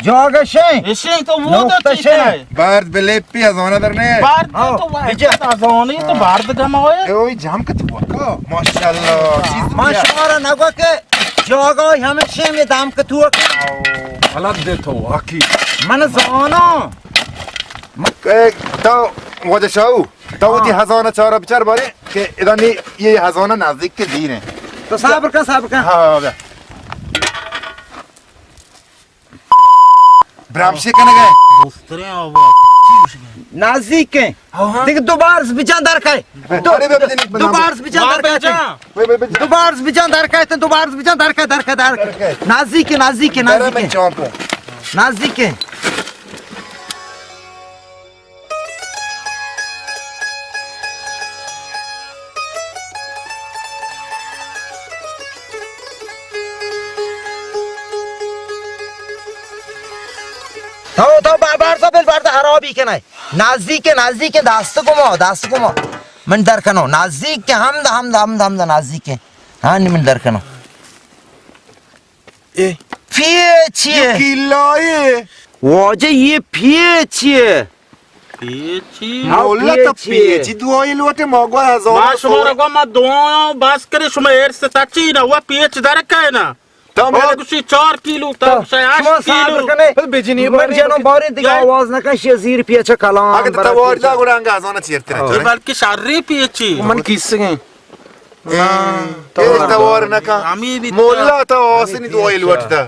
جاگہ شے. اشی تو وہ نقطہ تو شے. بارد بلے پی ازانا در نے. بارد تو وہ بجا. ازانی تو بارد گم ہوئے. اے اوی جام کت ہوا. ماشاءاللہ. چیز ما شمارا نگو کہ جاگہ ہمشے میں دام کت ہوا. غلط دے تو واقعی. من زانا. اے تو واجہ شاہو. تو وتی ہزانہ چارہ بچار بارے کہ ادا نی یہ ہزانہ نزدیک کے دیر ہیں. تو صبر کن، صبر کن. ہاں، ہاں، بیا. برامشے کنگے. دوستریں آواز. نزدیک ہیں. ہاں، ہاں. دیکھ، دو بار بجان در کئے. دو، ارے بے بجن، دو بار بجان در کئے. بے بے بجن. دو بار بجان در کئے، دو بار بجان در کئے، در کئے، در کئے. در کئے. نزدیک ہیں، نزدیک ہیں، در نزدیک میں ہیں. چانپوں. نزدیک ہیں. تو، تو با-، بارزا بل بارزا خرابی کنائے. نزدیک، نزدیک، دست گما، دست گما. من در کنو. نزدیک، ہمد، ہمد، ہمد، ہمد، نزدیک. ہاں، نی من در کنو. اے. پیچی. یہ کلائے. واجہ، یہ پیچی. پیچی؟ ہاں، مولا تو پیچی. پیچی دعائی لوٹے، ما گو ہزار ما شما سو. رو گو ما دعا بس کرے، شما ایر سے تچی نا، وہ پیچ در کئے نا. تو او میں گوشی چار کیلو، تو تو گوشی ہشت شما صبر کیلو. کنے. بجنی من بارے جنو بارے دیگه یا آواز نکن، شی زیر پیچ کلام اگه تو برات واردا پیچ. گڑا انگا ازانا چیرتر. اے بلکہ شری پیچی. من کیسگیں. اے، اے توار نکا. ہمیں بیتا. مولا تا آسنی دعائی لوٹتا.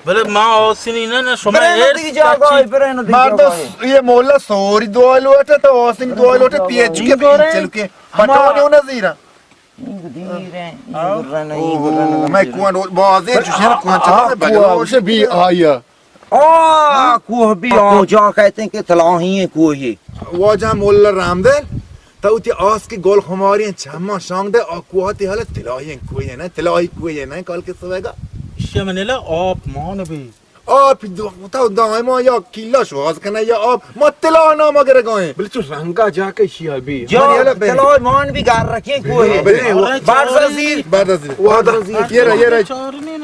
بلے ما آسنی نہ، نہ، شما بلے نہ ایر دیگه جاگہ، سچی. بلے نہ دیگه مردم جاگہ. یہ مولا سوری دعائی لوٹتا، تا آسنی دعائی لوٹتا، پی ایچ کے، پی ایچ کے. پٹوانی ہونا زیرا. این دیر ہیں، این گرن، این گرن. میں کوہن بازے چوشے کوہن چلا بلے. بی آیا. آ، کوہ بھی آ، جا کہتے ہیں کہ تلاہی ہیں کوہ یہ. واجہ مولا رحمدل، تو تی آس کے گل خماری ہیں، چما شانگ دے، آ کوہ تی حالت تلاہی ہیں کوہ یہ نا، تلاہی کوہ یہ نا، کال کے سوے گا. شمنلا آپ مان بھی. آپ دو، تو دائما یا کیلا شواز کنا یا آپ، ما تلا نام اگر گائیں. بلے تو رنگا جا کے شیا بھی. جو من یلا بے. تلا مان بھی گار رکھیں کوہ یہ. بلے. بارزا زیر. بارزا زیر. وعدہ. یہ رہا، یہ رہا.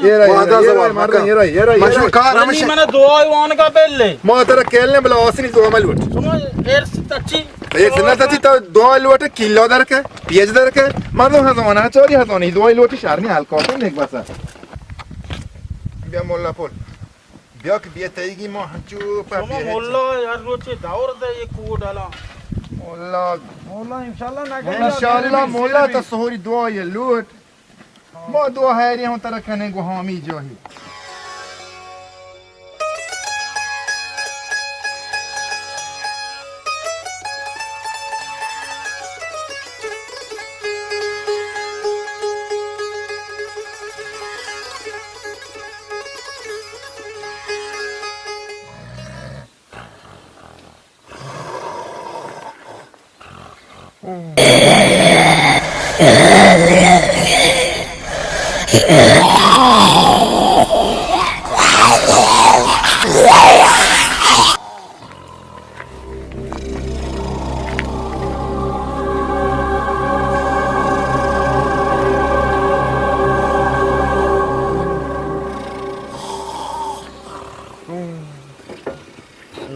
یہ رہا، یہ رہا، یہ رہا، مردم، یہ رہا، یہ رہا، یہ رہا. مشہور کار ہمشہ. من دعا وان کا پہلے. ما ترا کہلنے بلا آسنی دعا مل وٹ. شما ارس تچی. ارس نہ تچی تو دعا لوٹ، کیلو در کے، پیج در کے. مردم ہزانہ چاری ہزانہ دعا لوٹ، شہر میں حال کاتے نیک بسا. بیا مولا پول. بیا کہ بیا تئیگی ما ہنچو پہ شما بیا ہچ. مولا ہر روچے دور دے یہ کوڈ الا. مولا. مولا انشاءاللہ نہ انشاءاللہ مولا تا سہوری دعا یہ لوٹ. ما دو حیری ہوں ترا کنے گو ہامی جاہی.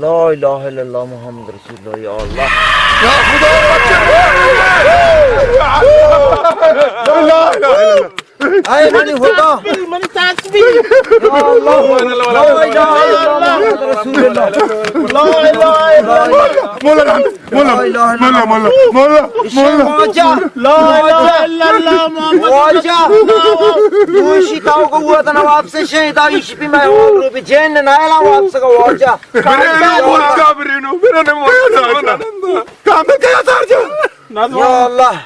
لا اله الا الله محمد رسول الله، یا الله. یا خدا، بچه. لا اله الا الله. اے منی خدا. منی تسبیح. یا الله. لا اله الا الله محمد رسول الله. لا اله الا الله. مولا رحمت. مولا، لا اله الا مولا، الله. مولا، مولا، ایشی مولا. واجہ. لا اله الا الله محمد واجہ. رسول الله. دوشی تاو کو ہوا تھا نواب سے شہید آئی شپی میں ہو رو بھی جین نہ لا واپس کا واجہ. برینو، برینو، برینو، برینو. کام کیا سر جو؟ یا الله.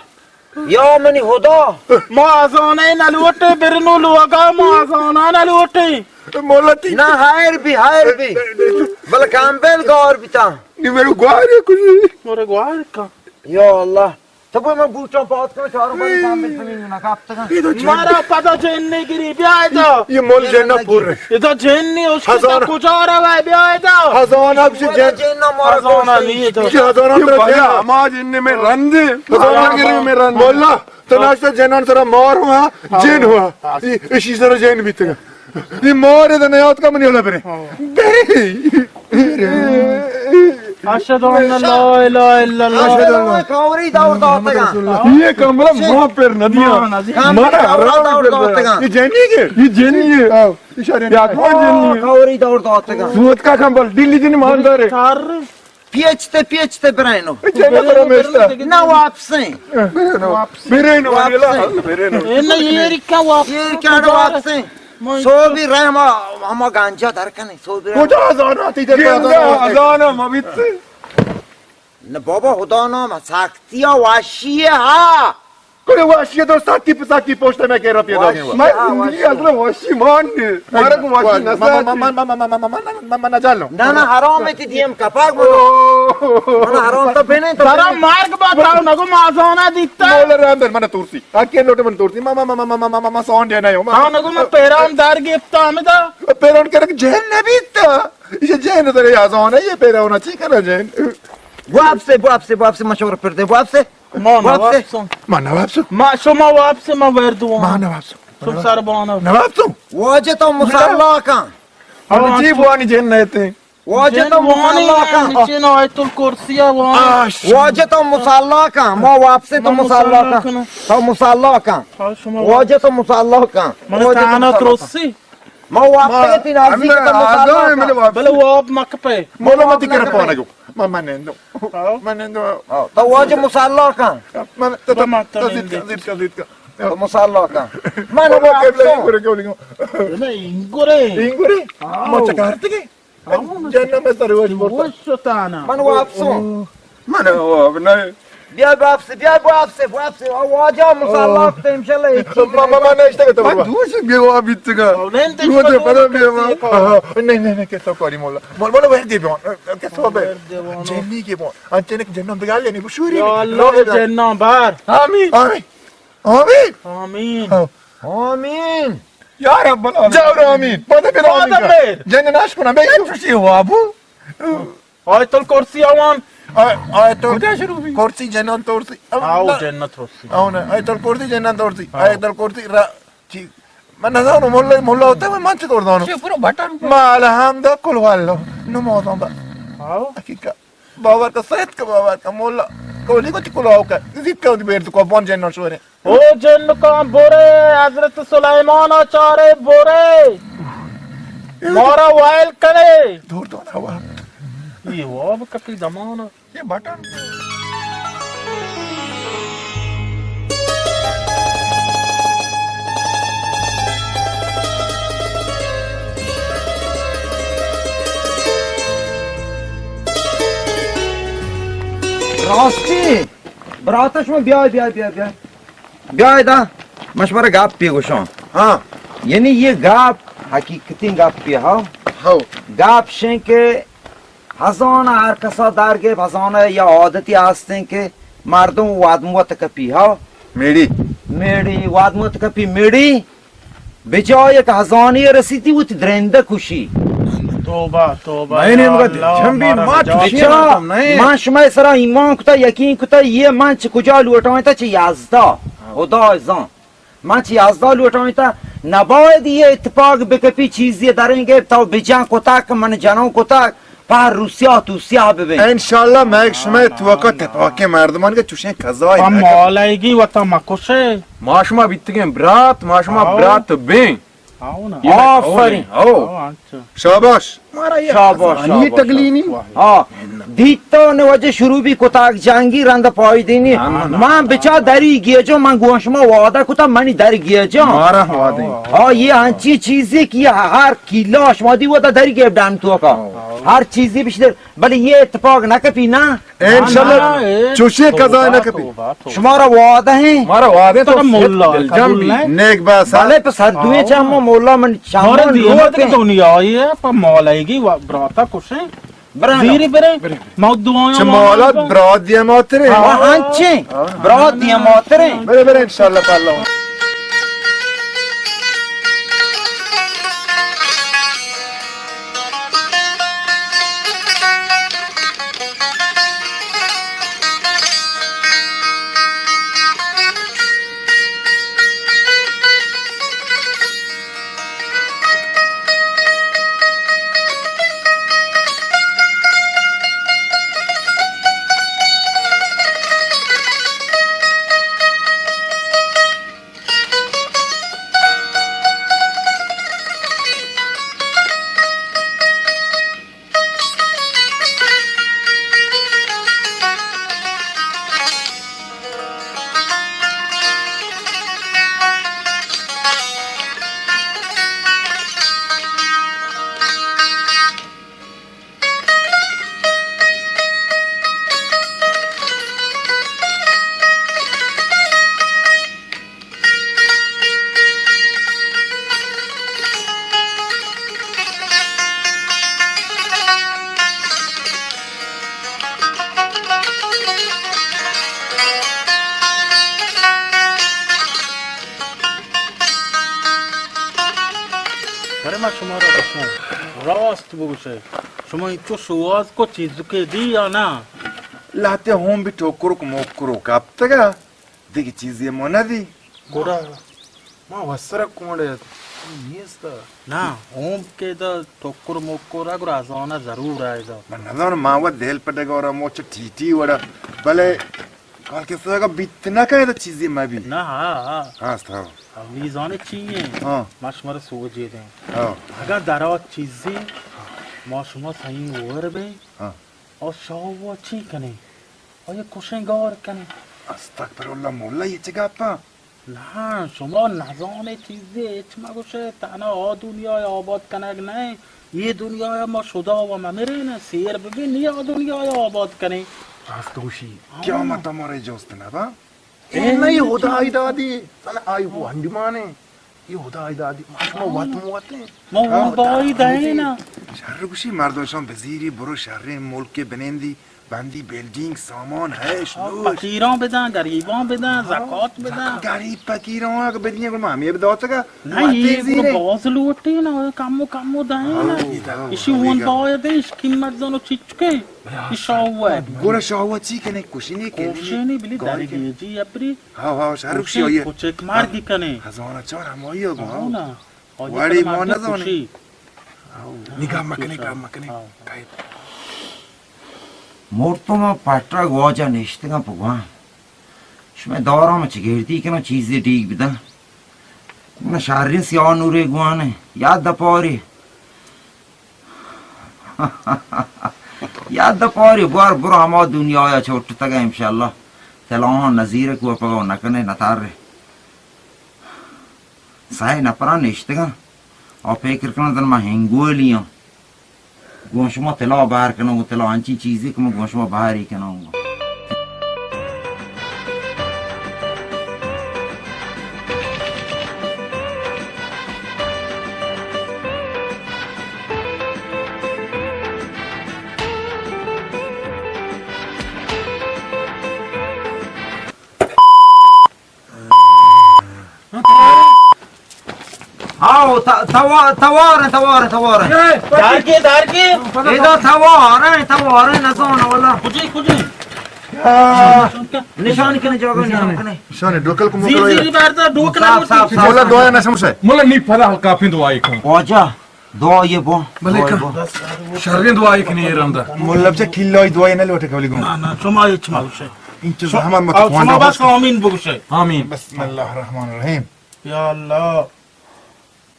یا منی خدا. ما ازانه نلوٹے برنو لوگا، ما ازانه نلوٹے. مولا تی. نه، خیر بی، خیر بی. بلے کامبل گار بیتا. نی میرے گوار کجی. میرے گوار کا. یا الله. تو بو من بوٹاں پات کن، چاروں باری کامبل زمین نہ کاپتگا. مارا پدا جن نگری، بیا ادا. یہ مول جن پور. ادا جن نی، اس کی کجا روے، بیا ادا. خزانہ بچے جن. خزانہ نی ادا. ہزانہ ترا جن. ما جن میں رندے. ہزانہ گری میں رندے. مولا. تو ناشتہ جنان سرا مار ہوا، جن ہوا. ای-، اشی سرا جن بیتگا. ای مار ادا نیات کا منی ولا برے. برے. اشهد ان لا اله الا الله. اشهد ان لا. کاوری دور داتگا. یہ کمرہ ما پر ندیا. مارا حرام دور داتگا. یہ جنی ہے. یہ جنی ہے. اشارے یا کون جنی ہے؟ کاوری دور داتگا. سوت کا کمبل، دلی جنی ماندار ہے. پیچتے، پیچتے برینو. چینہ برا میشتا. نہ واپسیں. برینو. برینو، واپسیں. برینو. اے نہ، یہ رکھا واپس. یہ کیا واپسیں؟ سو بھی رحم، ہما گانجا در کنے، سو بھی رحم. کجا ازانا تی در ازانا؟ ازانا مبیت. نہ بابا، خدا نام، سختی واشی ہا. کڑے واشی تو ساکی پہ ساکی پوشتے میں کہہ رہا پیدا نہیں ہوا. واشی، ہاں، واشی. اصلا واشی مان نے. مارا کو واشی نہ سا. من نہ جانو. نہ، نہ، حرام ہے تی دیم کپاک من. من حرام تو بنے تو. ترا مارگ با تاو نگو مازانا دیتا. مولا رحم در من تورسی. آ کے لوٹے من تورسی. ما، ما، ما سون دینا ہو. تاو نگو ما پیران دار گپتا ہمیں دا. پیران کرک جہن نبیتا. یہ جہن در یازان ہے، یہ پیران چی کرا جہن. واپس، واپس، واپس مشورہ پر دے، واپس. ما نہ واپسوں. ما نہ واپسوں. ما شما واپس، ما وردو. ما نہ واپسوں. شما سر بانو. نہ واپسوں. واجہ تو مصالحہ کن. ہم جی بوانی جن نہ تے. واجہ تو مصالحہ کن. چین آیت الکرسی وان. واجہ تو مصالحہ کن. ما واپس تو مصالحہ کن. تو مصالحہ کن. واجہ تو مصالحہ کن. من تانا ترسی. ما واب ما پہ تی نازی ہمیں کتا آزاد مصالحہ ہے، کا. ملے واب. بلے واب مک پہ. مولا متی کر پانا گو. ما، ما نندو. ہاں. ما نندو. ہاں، تو واجہ مصالحہ کا. ما، تو، تو، ما تو تو زیت نندے. کا، زیت کا، زیت کا. تو مصالحہ کا. من مولا واب قبلہ سو. اینگورے کیوں نہیں؟ نہیں، اینگورے. اینگورے؟ ہاں. ما چکارتے گے؟ ہاں. جنہ میں سر وش برتا. وش تانا. من واب سو. من واب نہیں. بیا واپس، بیا واپس، واپس. آ واجہ مصالحہ کتے انشاءاللہ. ما، ما، ما نشتے تو. من دوش بیا واب بیتگا. تو پدا بیا واب. نہیں، نہیں، نہیں، کسا کاری مولا. مولا، مولا، ور دے بیان. کسا بے. جنی کے بون. انچنے کہ جنان بگال یعنی بشوری. یا اللہ، جنان بار. آمین. آمین. آمین. آمین. آمین. یا رب العالمین. جاور آمین. پدا بیا آمین. جن ناش کنا بے. چوشی وابو. آیت الکرسی آوان. آ-، آیت ال-، کجا شروع بی؟ کرسی جنان ترسی. آو، نہ. جنت ترسی. آو نہ، آیت الکرسی جنان ترسی. آو. آیت الکرسی را-، چی؟ من نزانو، مولا، مولا ہوتا ہے، من چطور زانو؟ چی پورا بٹن پہ؟ ما الحمد کل واللہ. نمازان با. آو. حقیقت. باور کا، سید کا باور کا، مولا. کولی کو چی کلاو کا. زیت کا بیر تو کو بون جنان شورے. او جنکاں برے، حضرت سلیمان ءَ چارے برے، مارا وائل کنے. دور دور ہوا. یہ واب کپی دمان. یہ بٹن. راستی، برات شما بیا، بیا، بیا، بیا. بیا ادا، من شمارا گپے گوشاں. ہاں. یعنی یہ گپ حقیقتیں گپے ہا. ہو. گپ شیں کہ ہزانہ ہر کسا در گیپ، ہزانہ یا عادتی ہستیں کہ مردم وادموت کپی ہا. میڑی. میڑی، وادموت کپی میڑی. بجائے کہ ہزانی رسیتی وتی درندہ کشی. توبہ، توبہ، میں نے یا مگا اللہ، جنبی مارا مات بجا کشی. بچا، نہ. من شمئے سرا ایمان کتا، یقین کتا، یہ من چہ کجا لوٹائینتا؟ چہ یزدا. خدا زان. من چہ یزدا لوٹائینتا. نباید یہ اتفاق بکپی، چیزی دریں گیپ تو بجان کتا کہ من جنوں کتا. پہ روسیا توسیا ببیں۔ انشاءاللہ مئے شمئے توکا تپاکیں مردمان کہ چوشیں قضای پہ نہ کنت۔ مولایگی وتا مکشے۔ ما شما بیتگیں برات، ما شما آؤ۔ برات بیں۔ آؤ نا۔ آفرین۔ آؤ۔ آؤ، اچھا۔ شاباش۔ مارا یہ شاباش، آسانی شاباش، ٹگلینی۔ شاباش۔ ہاں۔ دیتا نے وجہ شروع بھی کتاک جنگی رند پایدینی۔ نہ، نہ، نہ۔ من بچا دری گیجو، من گوش ما وعدہ کتا منی در گیجو۔ مارا وعدہ۔ ہاں، یہ انچی چیزی کہ ہر کیلا شما دی ودا دری گیب ڈان تو کا۔ ہاؤ۔ ہر چیزی بشتر، بلے یہ اتفاق نہ کپی نا۔ انشاءاللہ نہ، نہ، اے چوشی قضا نہ توبہ، کپی۔ توبہ، توبہ۔ شمارا وعدہ ہیں۔ مارا وعدہ تو مولا دلجم قبول بھی۔ نہیں۔ نیک بس۔ بلے پہ سر دوی ہاؤ۔ چہ ہم مولا من شامل مارا دیما لوٹیں۔ تک دنیا آئی ہے، پہ مولایگی و براتا کشیں۔ برانو۔ زیری برے۔ برے۔ ما دعایاں چہ ما مولات برات دیما ترے۔ ہاں۔ ہنچیں۔ برات دیما ترے۔ برے، برے، انشاءاللہ تعالی۔ سر ما شما را گوشاں، راست بگوشے، شما انچو شواز کو چیزکے دی یا نا؟ لہتے ہون بھی ٹوکروک موکروک کپتگا، دگہ چیزی ما ندی۔ گڑا ما وسرا کونڈے نیست۔ نا، ہون کہ دا ٹوکر موکر گڑا ازانا ضرور آئے دا۔ من نزانو، ما وت دل پہ ڈگارا موچ ٹی ٹی وڑا، بلے کال کسا اگا بیت نہ کئے تو چیزی مہ بی۔ نہ، ہاں، ہاں۔ ہاں، است، ہاں۔ اولی زانے چی ہیں؟ ہاں۔ ما شما را سوجے دیں۔ ہاں۔ اگا درات چیزی، ما شما سہی ور بیں۔ ہاں۔ او شاو چی کنے؟ او یہ کشیں گار کنے۔ استغفر اللہ مولا، یہ چی گپا؟ نہ، شما نزانے چیزے، ہچ مگوشے، تہنا آ دنیا آباد کنگ نہ، یہ دنیا ما شدا و ممرین، سیر ببین، نی آ دنیا آباد کنیں۔ راست گوشی، ہاں۔ قیامت ہمارے جوست نہ با؟ اے اے نہیں، خدای دادی، تن آئی وہ ہنڈمانے، یہ خدای دادی، ما شما وت موت ہیں۔ ما ہاں، ہون بائی دائے نا۔ شر گوشی، مردم شما بزیری، برو شریں ملک بنندی، بندی بلڈنگ، سامان، ہیش، آ، نوش۔ فقیراں بدن، غریباں بدن، ہاں، زکات بدن۔ غریب فقیراں اگہ بدیاں، گڑا ما ہمیں بداتگا۔ نہیں، یہ گڑا باز لوٹی نا، کمو کمو دائیں نا۔ ہاں، ہاں، اسی ہاں، ہون باید ہے، اس قیمت زنو چچکے۔ یہ شاوہ ہے۔ گڑا شاوہ چی کنے؟ کشنی کنے؟ کشنی بلی گاڑی درگی کنے؟ جی ابری۔ ہاں، ہاں، شاہ رخ شی آئیے۔ کچک مار دی کنے۔ ہزانہ چار ہمائی ہو گو۔ ہاں نا۔ واڑی ما نزانی۔ نگاہ مکنے، گاہ مکنے۔ ہاں۔ مردم پٹرگ واجہ نشتگاں پہ گوان۔ شمئے دارا من چگردی کناں، چیزے ڈیک بداں۔ من شریں سیاہ نورے گوانے۔ یاد دپاری۔ یاد دپاری، بار برو ہما دنیایا چوٹتگا انشاءاللہ۔ تلاہاں نزیرے کو پگو نکنے نتارے۔ سئے نپراں نشتگاں، آ پکر کناں زن ما ہنگولی آں۔ گوں شما تلا بہر کناں، گوں تلا انچیں چیزے کہ من گوں شما بہری کناں۔ آؤ، تا-، توا-، توار ہیں، توار ہیں، توار ہیں۔ دار کے، دار کے۔ ادا توار ہیں، توار ہیں، نزان والا۔ کجی، کجی؟ آ، نشان کنے، جاگہ نشان کنے۔ نشان ہے، ڈوکل کو زیر، موکل زیر ہے۔ بار دا، ڈوکل صاف، کو صاف، صاف۔ مولا دعا نہ سمجھے۔ مولا نہیں پھلا ہلکا پھر دعا ایک۔ واجہ۔ دعا یہ بو، بلے دعا یہ کن۔ بو۔ شریں دعا یہ کنی یہ رندا۔ ملا بچہ کلای دعا یہ نہ لوٹے کبلی گون۔ نہ، نہ، شما ہچ مگوشے۔ این چیز ہم مت او، خواندا شما بس بس۔ آمین بگوشے۔ آمین۔ بسم اللہ الرحمن الرحیم۔ یا اللہ،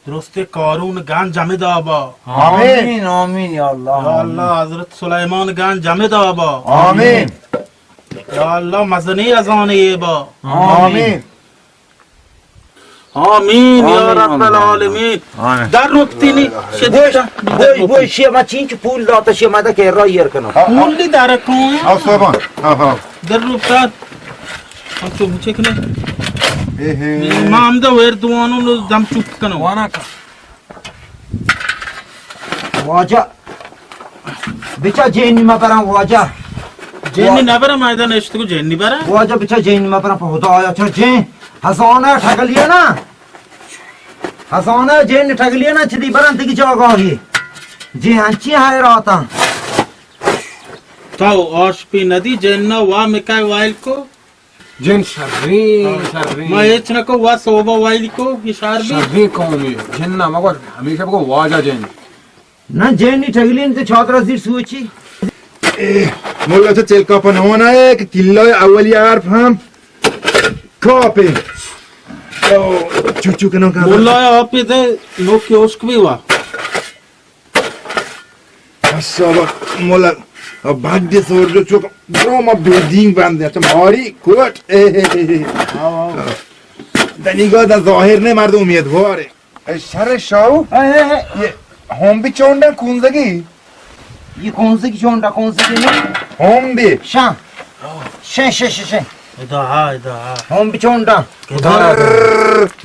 درست قارون گان جمد آبا۔ آمین۔ آمین، آمین، یا اللہ۔ یا اللہ، حضرت سلیمان گان جمد آبا۔ آمین۔ یا اللہ، مزنی ازان ایبا۔ آمین۔ آمین یا آمین، رب آمین۔ العالمین۔ آمین۔ در رکتینی بوش، شدیدہ۔ بوش، بوش، شیما چینچ پول داتا، شیما دا کہ را ایر کنو۔ پولی در کن۔ آو سوبان۔ آو، آو۔ در رکتات۔ ہم تو بچے کنے۔ اے ہے۔ ما ہم دا ویر دوانو نو دم چوپ کنو۔ وانا کا۔ واجہ، بچا جینی مبران واجہ۔ جینی وا- نبران، ما ادا نشتگو جینی بران۔ واجہ بچا جینی مبران، پہ خدا آیا چا جین۔ ہزانہ ٹگلیے نا۔ ہزانہ جین ٹگلیے نا، چدی بران دگی جاگاہی۔ جین ہنچی حیراتاں۔ تو آش پی ندی جین نا وا مکای وائل کو۔ جن شریں، ہاں۔ شریں۔ ما ہچ نہ کو، وا سوبا وائلی کو، یہ شار بھی۔ شریں قومی۔ جن نہ مگو، ہمیشہ بگو واجہ جن۔ نہ جن نی ٹگلین تے چادر زیر سوچی۔ اے، مولا تو چلکا پنہونا ہے کہ کلو اولی حرف ہم کاپے۔ او، چو چو کنو کا۔ مولا آپ تے نوکی اوشک بھی وا۔ ماشاءاللہ، مولا، بڈ سور جو چوک، برو ما بیدینگ بندے، اچھا، ماری کوٹ، اے، اے، اے، اے۔ آو، آو۔ دنیگا دا ظاہر نے مردم امیدوارے۔ اے شر شاو، اے، اے، اے۔ یہ ہوم بھی چونڈا کونزگی؟ یہ کونزگی چونڈا، کونزگی نہیں؟ ہوم بھی۔ شاں۔ شے، شے، شے، شے۔ ادا ہا، ادا ہا۔ ہم بچونڈا۔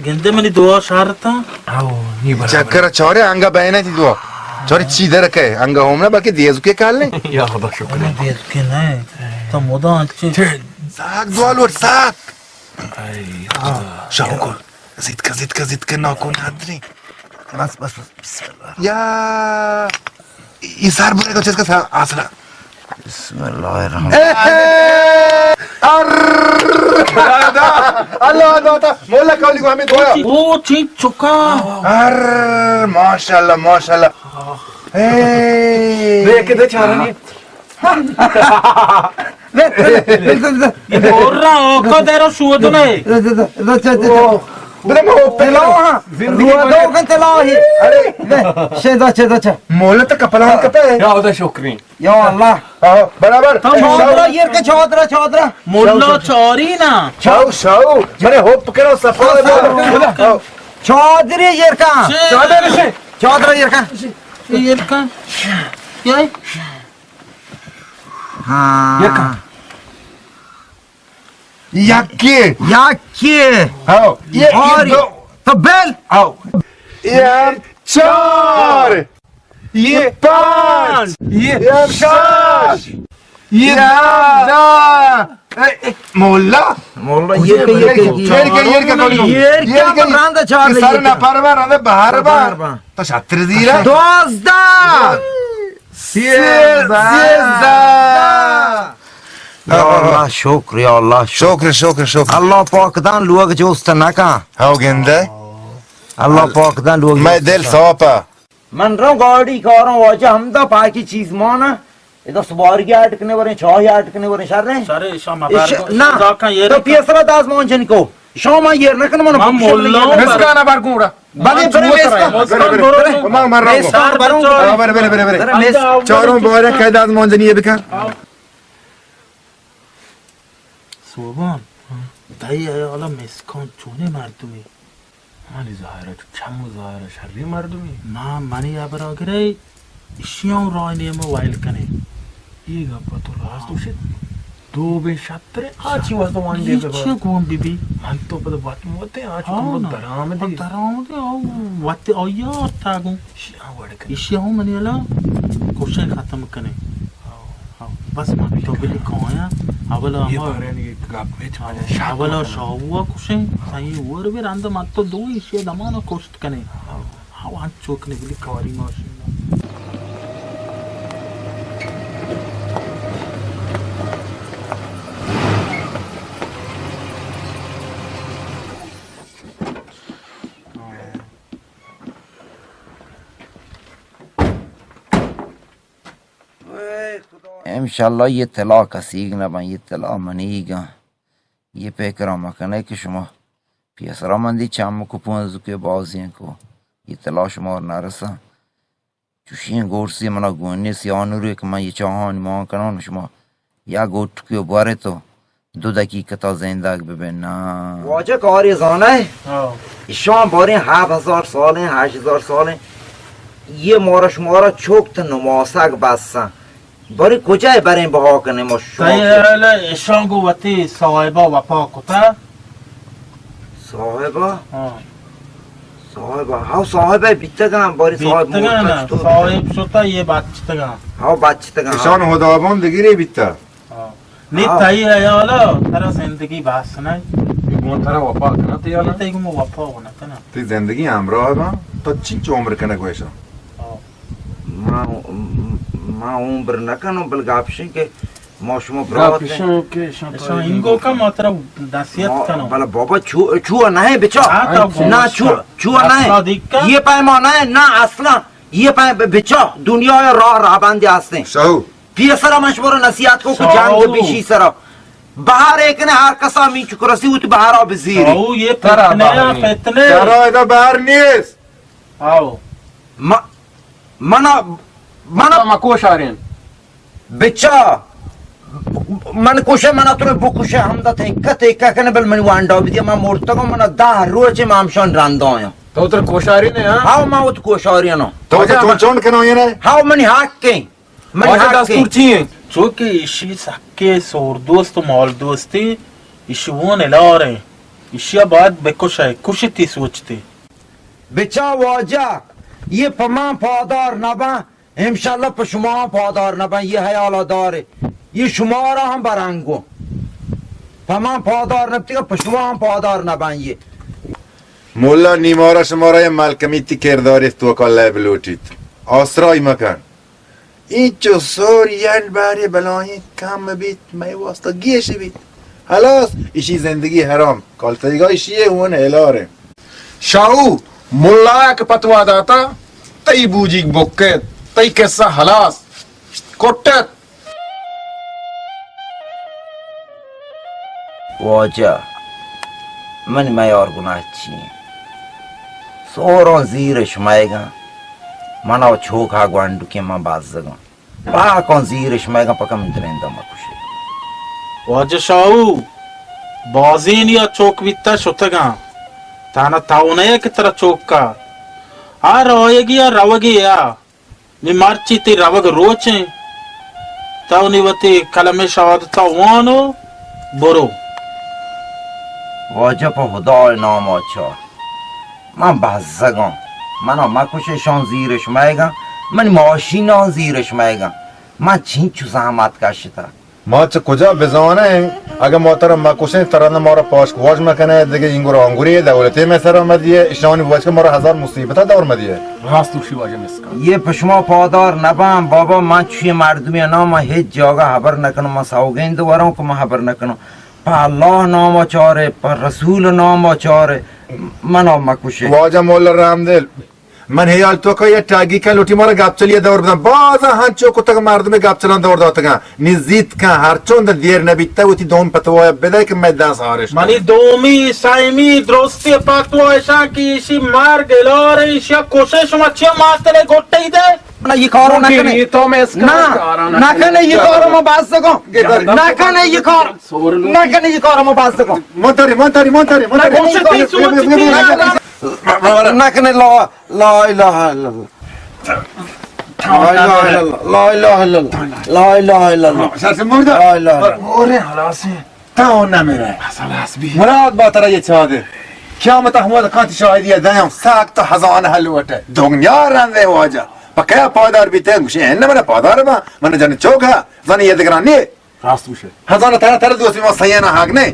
گندے منی دعا شارتا۔ آو، نی برابر۔ چکر چارے انگا بہنے تی دعا۔ چارے چی در کے انگا ہوم نہ بلکہ دیزو کے کال نے۔ یا خدا شکر۔ دیزو کے نہ۔ تو مدا انچے۔ ساک دعا لوٹ ساک۔ اے خدا۔ شاو کو۔ زیت کا، زیت کا، زیت کا، ناکو نادری۔ بس، بس، بس، بسم اللہ۔ یا، ای سر بنے تو چیز کا سر آسرا۔ بسم اللہ الرحمن۔ اے، اے، ار۔ اللہ داتا، مولا کولی کو ہمیں دعا۔ او چی چکا۔ ار، ماشاءاللہ، ماشاءاللہ۔ اے۔ دیکھ دے چارنی۔ اور را اوکا دیرو شودنے۔ بلے ما اوپے تلاو ہاں۔ زندگی روح دو کن تلاو ہی۔ ارے۔ شے دا چے دا چے۔ مولا تو کپلان کپے۔ یا خدا شکرین۔ یا اللہ۔ آہو، برابر۔ تو چادرا ایر کا، چادرا، چادرا۔ مولا چاری نا۔ شاو، شاو۔ مرے ہوپ کرو صفا۔ شاو۔ چادرے ایر کا۔ چادر سے۔ چادرا ایر کا۔ ایر کا۔ کیا ہے؟ ہاں۔ یکا۔ یکی۔ یکی۔ ہاو۔ یکی باری۔ دو۔ تو بل۔ ہاو۔ یہ چار۔ یہ پانچ۔ یہ شش۔ یہ دہ۔ اے، اے، مولا۔ مولا، یہ کہ، یہ کہ، یہ کہ، یہ کہ، یہ کہ، یہ کہ، من راندا چار یہ سر لگی۔ نہ پر با، راندا بہار با۔ بہار با۔ تو شتر زیرا۔ دوازدہ۔ سیزدہ۔ سیزدہ۔ یا اللہ، شکر، یا اللہ، شکر۔ شکر، شکر، شکر۔ اللہ پاک دان لوگ جوست نہ کن۔ ہاو گندے۔ اللہ پاک دان لوگ میں جوست دل نہ کن۔ صاف ہے۔ من رو گاڑی کاروں واجہ ہمدا پاکی چیز مانا۔ ادا سبارگی اڈ کنے وریں، چاہی اڈ کنے وریں، شر ہیں؟ شر ہے، شام اش-، اپر کو، نہ۔ ادا کن یہ تو رکھا۔ پیسرا داز مان جن کو۔ شام یہ نہ کن من من بخشن مولا نہیں۔ ہوں۔ مسکان اپر گوڑا۔ بلے، بلے، برو، مسکان۔ برو، برو، برو۔ مسکان برو۔ برو، برو، برو، برو۔ برو، مس-، چاروں بارے قید از مانزنی یہ بکن۔ سوبان، تئی حیالا مسکان چونیں مردمے؟ منی ظاہر ء چو چم ظاہر ء شریں مردمے۔ نا، منی ہبرا گرئے، اشی ہم راہ نیم ء ویل کنے۔ اے گپ ء تو راست گوشت۔ دو بے شتر ء آ چی واسطہ وانگے بہ بہ۔ چی گون بہ بی؟ من تو پد وت موتے آ چو ہاں تو نا۔ درآمدے۔ درآمدے، او وت آیا تا گون۔ اشی ہم وڑ کنے۔ اشی ہم منی والا کوشش ختم کنے۔ ہاں۔ ہاں، بس من تو بلی کایاں۔ اولا یہ ہما بارے نہیں گپ میں چ مزہ شاہ اولا کنے۔ شاہوا کشیں، سائیں اور بھی رند من تو دو ایشی دمانا کشت کنے۔ ہاں۔ ہاں، وان چوک نے بلی کاری ماشین۔ انشاءاللہ یہ طلا کسیگ نہ بن، یہ طلا منیگاں۔ یہ پیکرا مکنے کہ شما پیسرا مندی چم کو پونزکے بازیں کو، یہ طلا شما نہ رساں۔ چوشیں گورسے منا گون نیست، یا نورے کہ من یہ چاہانی مان کنان، شما یا گوٹکی و بارے تو دو دقیقہ تا زندگ ببین نا۔ واجہ کاری زانہ؟ ہاں۔ ایشان باریں ہفت ہزار سالیں، ہشت ہزار سالیں۔ یہ مارا شمارا چوک تو نماسگ بسن۔ باریں کجای باریں بہا کنیں ما شما؟ تئی حالا ایشان گو وتی صاحبا وفا کتا؟ صاحبا؟ ہاں۔ صاحبا، ہاں صاحبا بیتگاں، باریں صاحب بیتگاں موت نا، کشتو۔ صاحب شتا یہ بچتگاں۔ ہاں بچتگاں، ہاں۔ ایشان ہدابان دگرے بیتا۔ ہاں۔ نی ہاں۔ تئی حیالا ترا زندگی بس نہ؟ گون ترا وفا کنا تئی حالا؟ تئی گون وفا و نہ کنا۔ تئی زندگی ہمراہ باں، تو چنچو عمر کنگ گوشاں؟ ہاں۔ ما، ما عمر نہ کنوں، بل گپشیں کہ ما شما برات گپشیں کہ شما انگو کا ما ترا نصیحت ما، کنوں۔ بل بابا چو، چو نہ ہے بچا۔ ہاں، تو نہ چو، چو نہ ہے۔ یہ پیمانہ ہے، نہ اصلاً۔ یہ پہ بچا دنیا ء راہ رہبندے ہستیں۔ شاہو۔ پیسرا من شمارا نصیحت کو کہ جنگ بشی سرا۔ بہر ایکنے ہر کسا مینچو کرسی وتی بہرا بزیری۔ شاہو، یہ ترا فتنے بہر ء نیست۔ فتنے۔ ترا ادا بہر نیست۔ آو۔ م-، منا، منا مکو شارین۔ بچا، من کوشے، من تو بکوشے، ہمدا تیکہ تیکہ کنے، بل منی وانڈا بدیا، من مرتگوں، من دہ روچ ما ہمشان رندا آیاں۔ تو تر کوشاری نے، ہاں؟ ہاو، ما وت کوشاری نو۔ تو تو چون کنو یہ نے؟ ہاو، منی حق ہے۔ منی واجہ حق ہے۔ دستور چی ہے؟ چونکہ ایشی سکے سور دوست و مال دوستی، ایشی وون الار ہے۔ ایشی باید بکش ہے، کشتی سوچتی۔ بچا واجہ، یہ پمان پادار نبا۔ انشاءاللہ پہ شما ہم پادار نہ بن، یہ حیال دارے۔ یہ شمارا ہم برنگو۔ پہ من پادار نہ بتگا، پہ شما ہم پادار نہ بن یہ۔ مولا نی مارا شمارا یہ ملکمیتی کرداری توکا لیب لوٹیت۔ آسرائی مکن۔ اینچو سور ینڈ باری بلائیں کم بیت، مئے واسطہ گیش بیت۔ ہلاس، ایشی زندگی حرام۔ کالتیگا ایشی ہے ہون ہیلارے۔ شاہو، ملا کہ پتوا داتا، تئی بوجیگ بکت، تئی قصہ ہلاس۔ کٹت۔ واجہ، من میار گناہ چی؟ سوران زیر شمائگاں، منا چوکا گوانڈو کہ من بازگاں۔ پاکاں زیرش مئیگاں پکا من دریندا مکشے۔ واجہ شاہو، بازینی ء چوک بیتا شتگاں۔ تانا تاو نئے کہ ترا چوک کا۔ آ رویگی ء روگی ء۔ نی مرچی تی روگ روچیں۔ تو نی وتی کلمہ شہادتا وانو برو۔ واجہ پہ ہدائے ناما چار۔ من بزگاں۔ منا مکش، اشاں زیرش مئیگاں۔ منی ماشیناں زیرش مئیگاں۔ من چینچو زحمت کشتہ۔ ما چہ کجا بزانیں؟ اگہ ما ترا مکشیں، ترا نہ مارا پاشک واش مکنئے، دگہ اینگر آنگری دولتے مئے سرا مدیئے، اشانی وجہ کہ مارا ہزار مصیبتا دور مدیئے۔ راست گوشی واجہ مسکان۔ یہ پہ شما پادار نباں بابا، من چوشیں مردمی نام من ہچ جاگہ حبر نکنوں، من سوگند وراں کہ من حبر نکنوں۔ پہ اللہ نام چارے، پہ رسول نام چارے، منا مکشے۔ واجہ مولا رحمدل، من ہیال تو کہ یہ ٹاگی کن لوٹی مارا گپ چلی دور بدن۔ باز ہنچو کتگ مردم گپ چلان دور داتگاں۔ نزیت کن ہر چون دیر نبیتا وتی دون پتوایا بدے کہ میں دس آرش منی دومی، سیمی درستی پتوا اشان کہ ایشی مرگ الار ایشیا کشے شما چیا ماتنے گٹی دے؟ نہ، یہ کارو نہ کنے۔ یہ تو میں اس نہ، نہ کنے یہ کارو، میں بس کو۔ نہ کنے یہ کار۔ نہ کنے یہ کارو، میں بس کو۔ من تری، من تری، من تری، من تری۔ نہ کنے یہ کارو۔ نہ کنے لا۔ لا الہ الا اللہ۔ لا الہ الا اللہ۔ لا الہ الا اللہ۔ لا الہ الا اللہ۔ سر سے مردہ۔ لا الہ الا اللہ۔ اور ہلاسی۔ تاو نمیرے۔ اصل حسبی۔ مراد با ترا یہ چاہ دے۔ قیامت احمد کانت شاہدی دیاں ساکت ہزان حل وٹے۔ دنیا رندے واجہ۔ پکیا پادار بیتے گوشے، ہن من پادار با، من جن چوک ہے، زن یہ دگران نہیں۔ راست گوشے۔ ہزان ترا ترا دوستی ما سیانا حق نہیں۔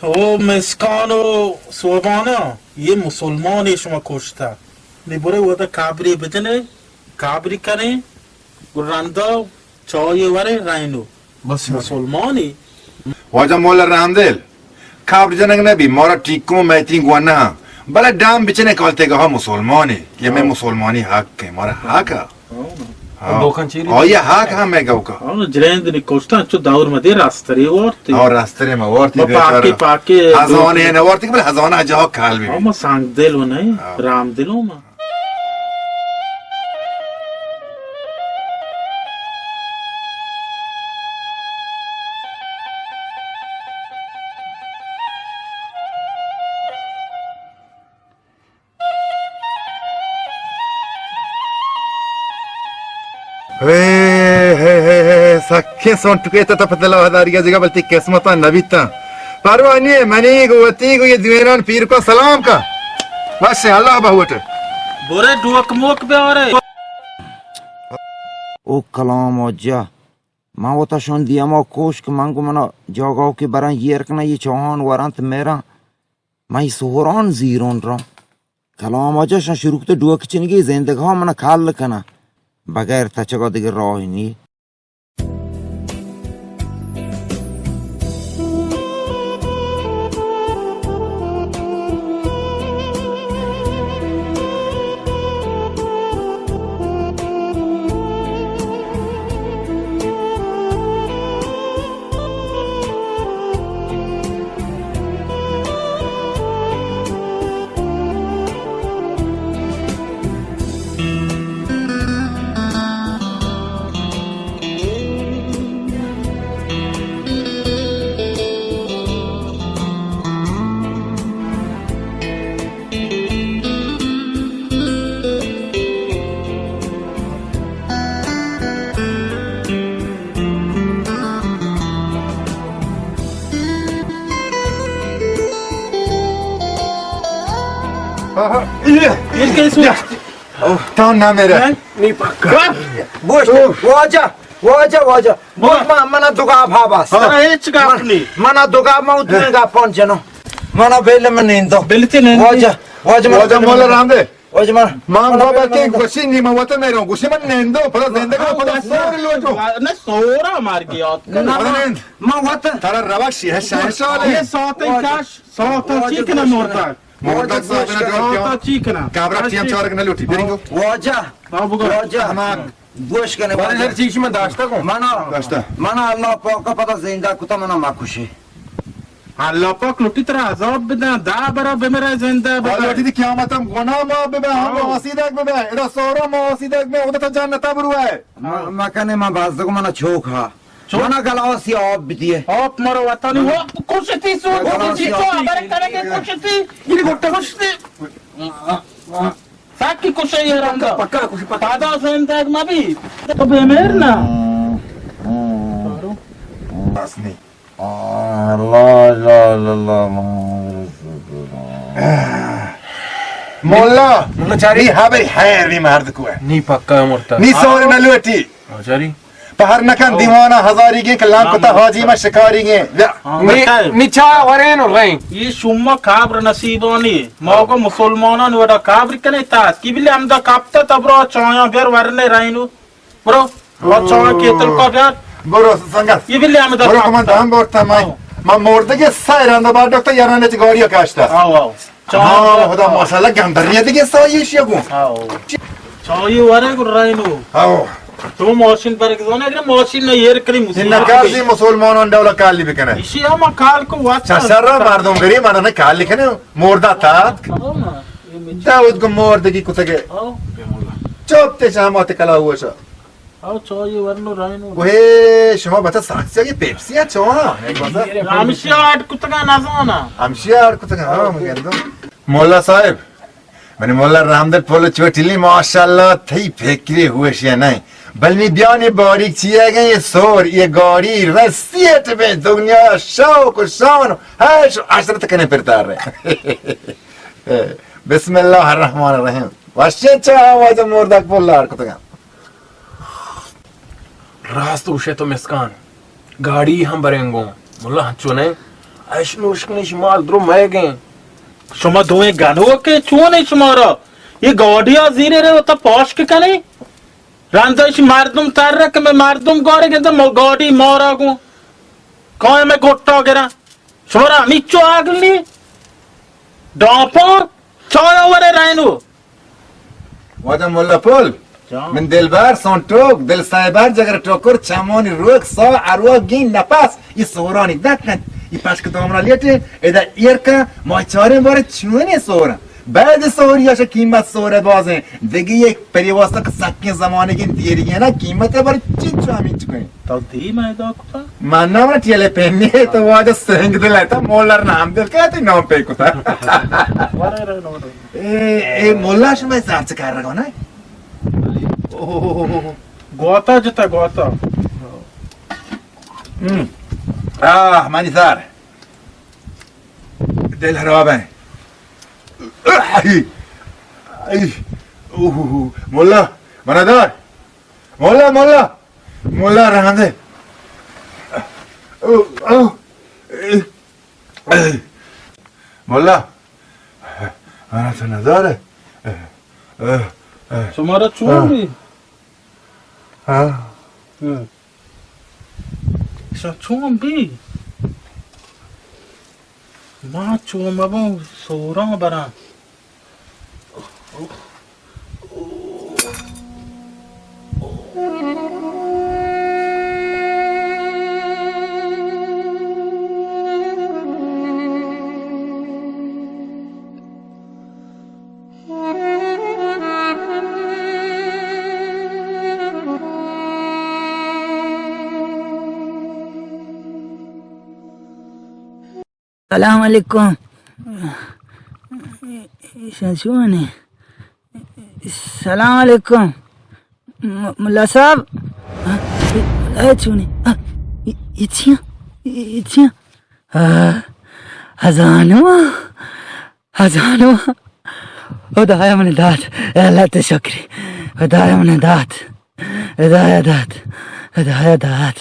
او مسکان و سوبانا، یہ مسلمانی شما کشتا۔ نی برے ودا کابری بجنے، کابری کنے، گو رندا چای ورے رینو۔ بس مسلمانی۔ واجہ مولا رحمدل، کابر جنگ نبی، مارا ٹیکوں میتیں گوانا، بلے ڈام بچنے کالتے گہا مسلمانی، یہ میں مسلمانی حق ہے، مارا حق ہے۔ ہاں۔ لوکاں چیری آئی ہاک ہم ہے گوکا۔ ہاں، جریند نی کشتاں چو دور مدے راسترے وارتی۔ ہاں، راسترے ما وارتی ما بیچارہ۔ پاکے، پاکے ہزانے لوک۔ نہ وارتی، بلے ہزانہ جاہ کال بھی۔ ہاں، ما سانگ دل و نہیں، ہاں۔ رام دلوں ما۔ ہے، ہے، ہے، ہے، سکیں سونٹکے تا پہ دل ءَ ہزاری جگہ بلتی قسمت ءَ نہ بیتاں۔ پرواہ نی، منی گو وتی گو یہ دوینان پیر کو سلام کا۔ بس اللہ بہوٹ۔ بورے ڈوک موک بیارے۔ او کلام واجہ، من وتا شون دیما کوش کہ من گو منا جاگاو کہ براں یر کنا یہ چوہان ورنت میراں۔ من سہران زیرون راں۔ کلام واجہ شان شروع کتے ڈوک چنگی زندگ ہا منا کال کنا۔ بغیر تچگا دیگه راہ نی۔ آہا، یہ، یہ کیسے؟ تو نہ میرا۔ ہیں؟ نہیں پکا۔ گوشت، واجہ، واجہ، واجہ۔ گوشت، ما، منا دگا بھا بس۔ ترا ہیچ گپ نی۔ منا دگا ما اتنے گا پون جنو۔ منا بیل من نیندو۔ بلتی نیندی۔ واجہ، واجہ منا واجہ بیل مولا من رام دے۔ واجہ منا، منا بابا بیل کے من گوشی نی، ما وطن نہیں رہوں۔ گوشی من نیندو، پدا زندگی پدا سور لوٹو۔ نہ سورا مار گیا۔ نہ، پدا نیند۔ ما وطن۔ ترا روشی ہے، شاہ شاہ۔ یہ ساعت کاش، ساعت چی کنا مردگ۔ مردگ صاحب نہ ڈر کیا؟ ساعت چی کنا؟ کابرا ٹیم چارگ نہ لوٹی، بیرنگو۔ واجہ۔ ہاں، بگو۔ واجہ۔ ہما گوش کنے بارے واجہ۔ ہر چیز میں داشتا کو۔ منا، داشتا۔ منا اللہ پاک پتا زندہ کتا منا ما خوشی۔ اللہ پاک لوٹی ترا عذاب بدن، دا برا بمرا زندہ بدن۔ لوٹی دی قیامت ہم گناہ ما ببے، ہم ہاں۔ معاصی دگ ببے، ادا سورا معاصی دگ ببے، ادا تو جنتا برو ہے۔ ما، ما کنے ما باز دگو منا چوک ہا۔ چوک؟ منا گلاسی آپ بدیے۔ آپ مرو وطنی، وہ کشتی سو، گلاسی کشتی سو، آپ۔ ہمارے کرنے کے کشتی، گلی گٹا کشتی۔ ساکی کشے یہ رنگ۔ پکا کشی، پکا۔ پادا زندگ مبی۔ تو بے میر نا۔ بس نہیں۔ آہ، لا الہ الا اللہ محمد رسول اللہ۔ مولا، مولا چاری۔ نی ہبری خیر بھی مرد کو ہے۔ نی پکا مرتا۔ نی سور نہ لوٹی۔ ہاں، چاری۔ پہر نکن دیوانا ہزاری گیں کہ لام کتا حاجی ما شکاری گیں۔ بیا۔ ہاں، نی، بتائے۔ نی چا ورین و رین۔ یہ شما قبر نصیبانی۔ ما کو مسلمانان وڈا قبر کنے تاس۔ کی بلی ہمدا کپتا تبرا چایا بیر ورنے رینو۔ برو، برو چاہ کیتل کا بیار۔ برو سنگت۔ یہ بلی ہمیں برو دست کمان دام بورتا مائی۔ آؤ۔ ما مردگی سای رنده بار دکتا یاران چه گاڑی کاشتا۔ آؤ، آؤ۔ چاہ ہاں، خدا ماشاءاللہ گندری دیگه سایش یگو۔ آؤ۔ چاہی وره گو رینو۔ آؤ۔ تو ماشین پر گزانه، اگر ماشین نه یر کری مسلمان۔ ان کازی مسلمانان دولا کالی بکنه۔ ایشی هم کال کو واسطه۔ چه سر مردم گری مردم کالی کنه، مردا تات۔ آؤ نا۔ داود گو مردگی کتگه۔ آؤ۔ چپ تے شامات کلا ہوشا۔ آؤ، چاہی ورنو رائنو۔ گوہے، شما بتا ساکسی آگے پیپسی ہے، چوہا؟ ہمشی آڈ کتگا نزانا۔ ہمشی آڈ کتگا، ہاں، مگندو۔ مولا صاحب، منی مولا رحمدل پول چوٹیلی، ماشاءاللہ، تئی فکری ہوشی نہیں۔ بل نی بیانی باریک چیئے گئے، یہ سور، یہ گاڑی، رسی ہے تبے، دنیا شوق و شان، ہے شو عشرت کنے پر تار رہے۔ بسم اللہ الرحمن الرحیم۔ وشیں چاہ واجہ مردک پل لار کتگاں۔ راست گوشے تو مسکان، گاڑی ہم بریں گوں۔ ملا ہنچو نہیں، اش نوش کنی شمال درو مئے گیں۔ شما دوئیں گنوکے چون ہے شمارا؟ یہ گاڑی آ زیرے رہے ہوتا پاشک کنے؟ رندا اش مردم تر کہ میں مردم گاڑی گندہ گاڑی مارا گوں۔ کائے میں گٹا گرا۔ شمارا ہمیچو عقل نی؟ ڈاپاں چایا ورے رہنو۔ واجہ ملا پل، من دلبر، سون ٹوک، دل سایبر، جگر ٹوکر، چمانی روک، سا، اروا، گین، نپس، ای سورانی دک کنت، ای پشک دامنا لیٹے، ادا ایر کن، ما چاریں بار چونیں سورن۔ بعد سوری اش قیمت سور بازیں، دگہ یک پری واسطہ کہ سکیں زمانگیں دیریگیں نا، قیمت بر چی چامی چکیں۔ تو دی میں ادا کتا؟ من نام ٹیلے پینی تو واجہ سنگ دل ہے، تو مولر نام دل کہتے نام پہ کتا۔ اے، اے مولا شما زرچ کر رہا نا؟ گواتا جتا، گواتا۔ ہم۔ آہ، منی سر۔ دل خراب ہے۔ آہ، آہ، اوہ، مولا، منا دار۔ مولا، مولا، مولا، رہن دے۔ اوہ، اوہ، اے، اے۔ مولا، منا تو نزار ہے۔ شمارا چون بی؟ ہاں۔ ہاں۔ شا چون بی؟ ما چون مبوں سوراں براں۔ سلام علیکم۔ ایشاں چونے؟ سلام علیکم۔ م-، ملا صاحب۔ اے چونے؟ اے، اے چیاں؟ اے چیاں؟ آ، ہزانو۔ ہزانو۔ خدایا من دات۔ اے اللہ تے شکری۔ خدایا من دات۔ ہدایت دات، ہدایت دات۔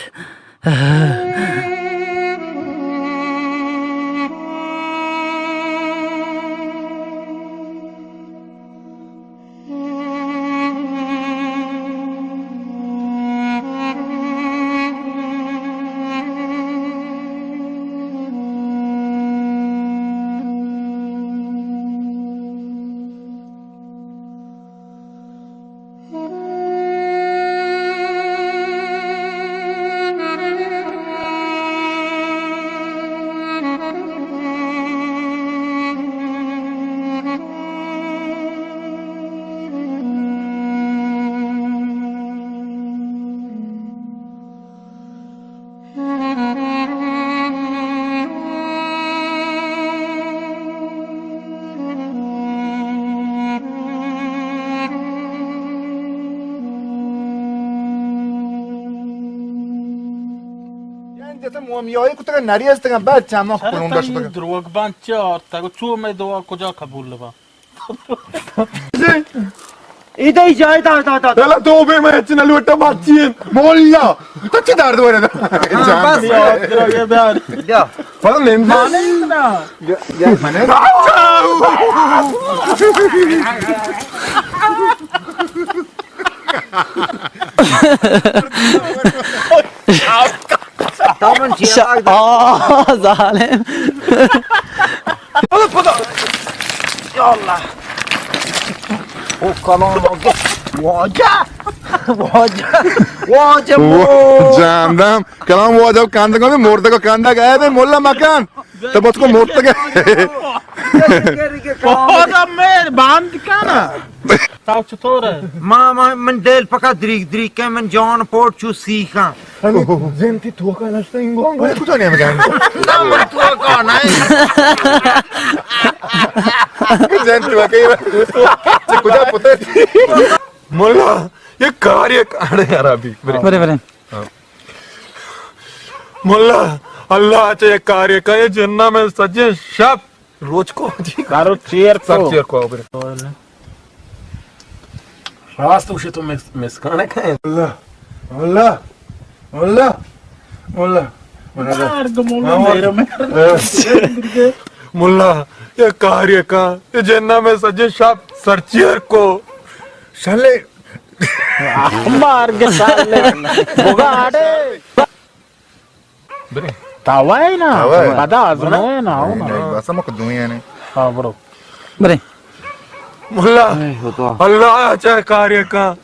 یعنی جتا مومیایی کتگا نریستگا بعد چما کلونگا شتگا۔ دروگ بند چه آرتگ؟ چو میں دعا کجا قبول با؟ ایدے جای دار دار دار۔ الا تو بے میں چنا لوٹا ماچی۔ مولا، تو چی دار دوڑے دا؟ جان بس۔ بیا۔ پتہ نہیں۔ مانے نا۔ یا، یا مانے۔ تو من چیا شا-، آ، ظالم۔ پدا، پدا۔ یا اللہ۔ او کلام واجہ۔ واجہ۔ واجہ۔ واجہ۔ جاندم۔ کلام واجہ کاندگا، مردگا کاندگا۔ اے بے مولا مکان۔ تو بس کو مرتگا۔ واجہ مہربان کنا۔ تاو چطور ہے؟ ما، ما، من دل پکا دریگ دریگ کہ من جان پوٹ چو سیخاں۔ ہمیں زین تی توکا نشتا انگو انگو۔ ارے کجا نہیں ہمیں جان؟ نہ، من توکا نہیں۔ زین توکا ہی۔ چہ کجا پتے؟ مولا، یہ کار یہ کار ہے یار ابھی۔ برے۔ برے، برے۔ مولا، اللہ چہ یہ کار یہ کار، یہ جنہ میں سجے شپ روچ کو جی۔ سر چیر کو۔ سر چیر کو، برے۔ راست گوشے تو مس-، مسکانے کھائیں۔ اللہ، اللہ، اللہ، اللہ۔ ملا، ملا، یہ کار یہ کا، یہ جنہ میں سجے شپ سر چیر کو۔ شلے۔ مار کے سالے۔ بگاڑے۔ برے۔ تاوائے نا، تاوائے۔ پدا آزمائے نا، آو نا۔ نہیں، نہیں، بس ہم کو دوئیں نے۔ ہاں، برو۔ برے۔ مولا، اے خدا۔ اللہ اچھا کار یہ کا۔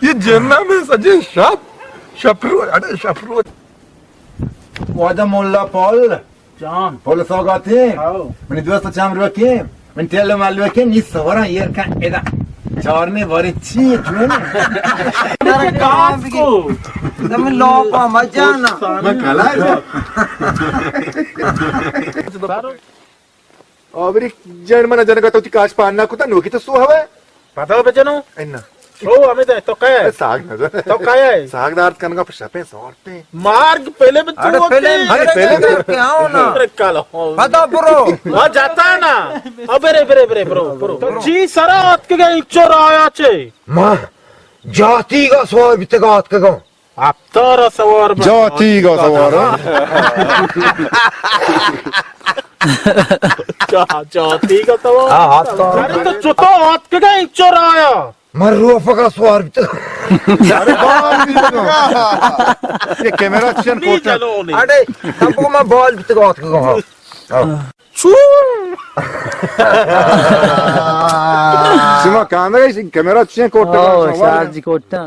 یہ جنہ میں سجے شپ، شپ رو، اڑے شپ رو۔ واجہ مولا پول۔ جان۔ پول سوگاتی۔ ہاؤ۔ منی دوست چام روکی۔ من ٹیل مال روکی، نی سوراں ایر کن ادا۔ چارنے بارے چی جون۔ گاس کو۔ تم لوپا مجانا۔ من کلا۔ آبری جن من جنگا تو تی کاش پان نہ کتا، نوکی تو سو ہوے۔ پدا بجنو۔ اینا۔ او، ہمیں دے، تو کئے؟ اے ساگ نہ دے۔ تو کئے؟ ساگ دارت کنگا پر شپیں سوارتے۔ مارگ پہلے بھی تو اڑے وقت پہلے ہے۔ ارے پہلے بھی۔ کیا ہونا؟ ارے کالا۔ پدا برو۔ آ جاتا نا۔ ابرے، برے، برے، برو، برو۔ تو چی سرا آتکگا انچو رایا چے؟ ما جاتیگا سوار بیتگا آتکگا۔ ہفتار سوار بہ۔ جاتیگا سوار، ہاں؟ جا-، جاتیگا سوار۔ ہاں، ہفتار۔ ارے تو چتو آتکگا انچو رایا؟ من روپگا سوار بیتگا۔ ارے بال بیتگا۔ یہ کیمرہ چین نی پورٹر۔ جلو نی۔ اڑے، تم کو من بال بیتگا آتکگا، ہاں۔ ہاں۔ چون؟ شما کاندگا کیمرہ چین کوٹگا؟ ہاں، شما شارجی کوٹا۔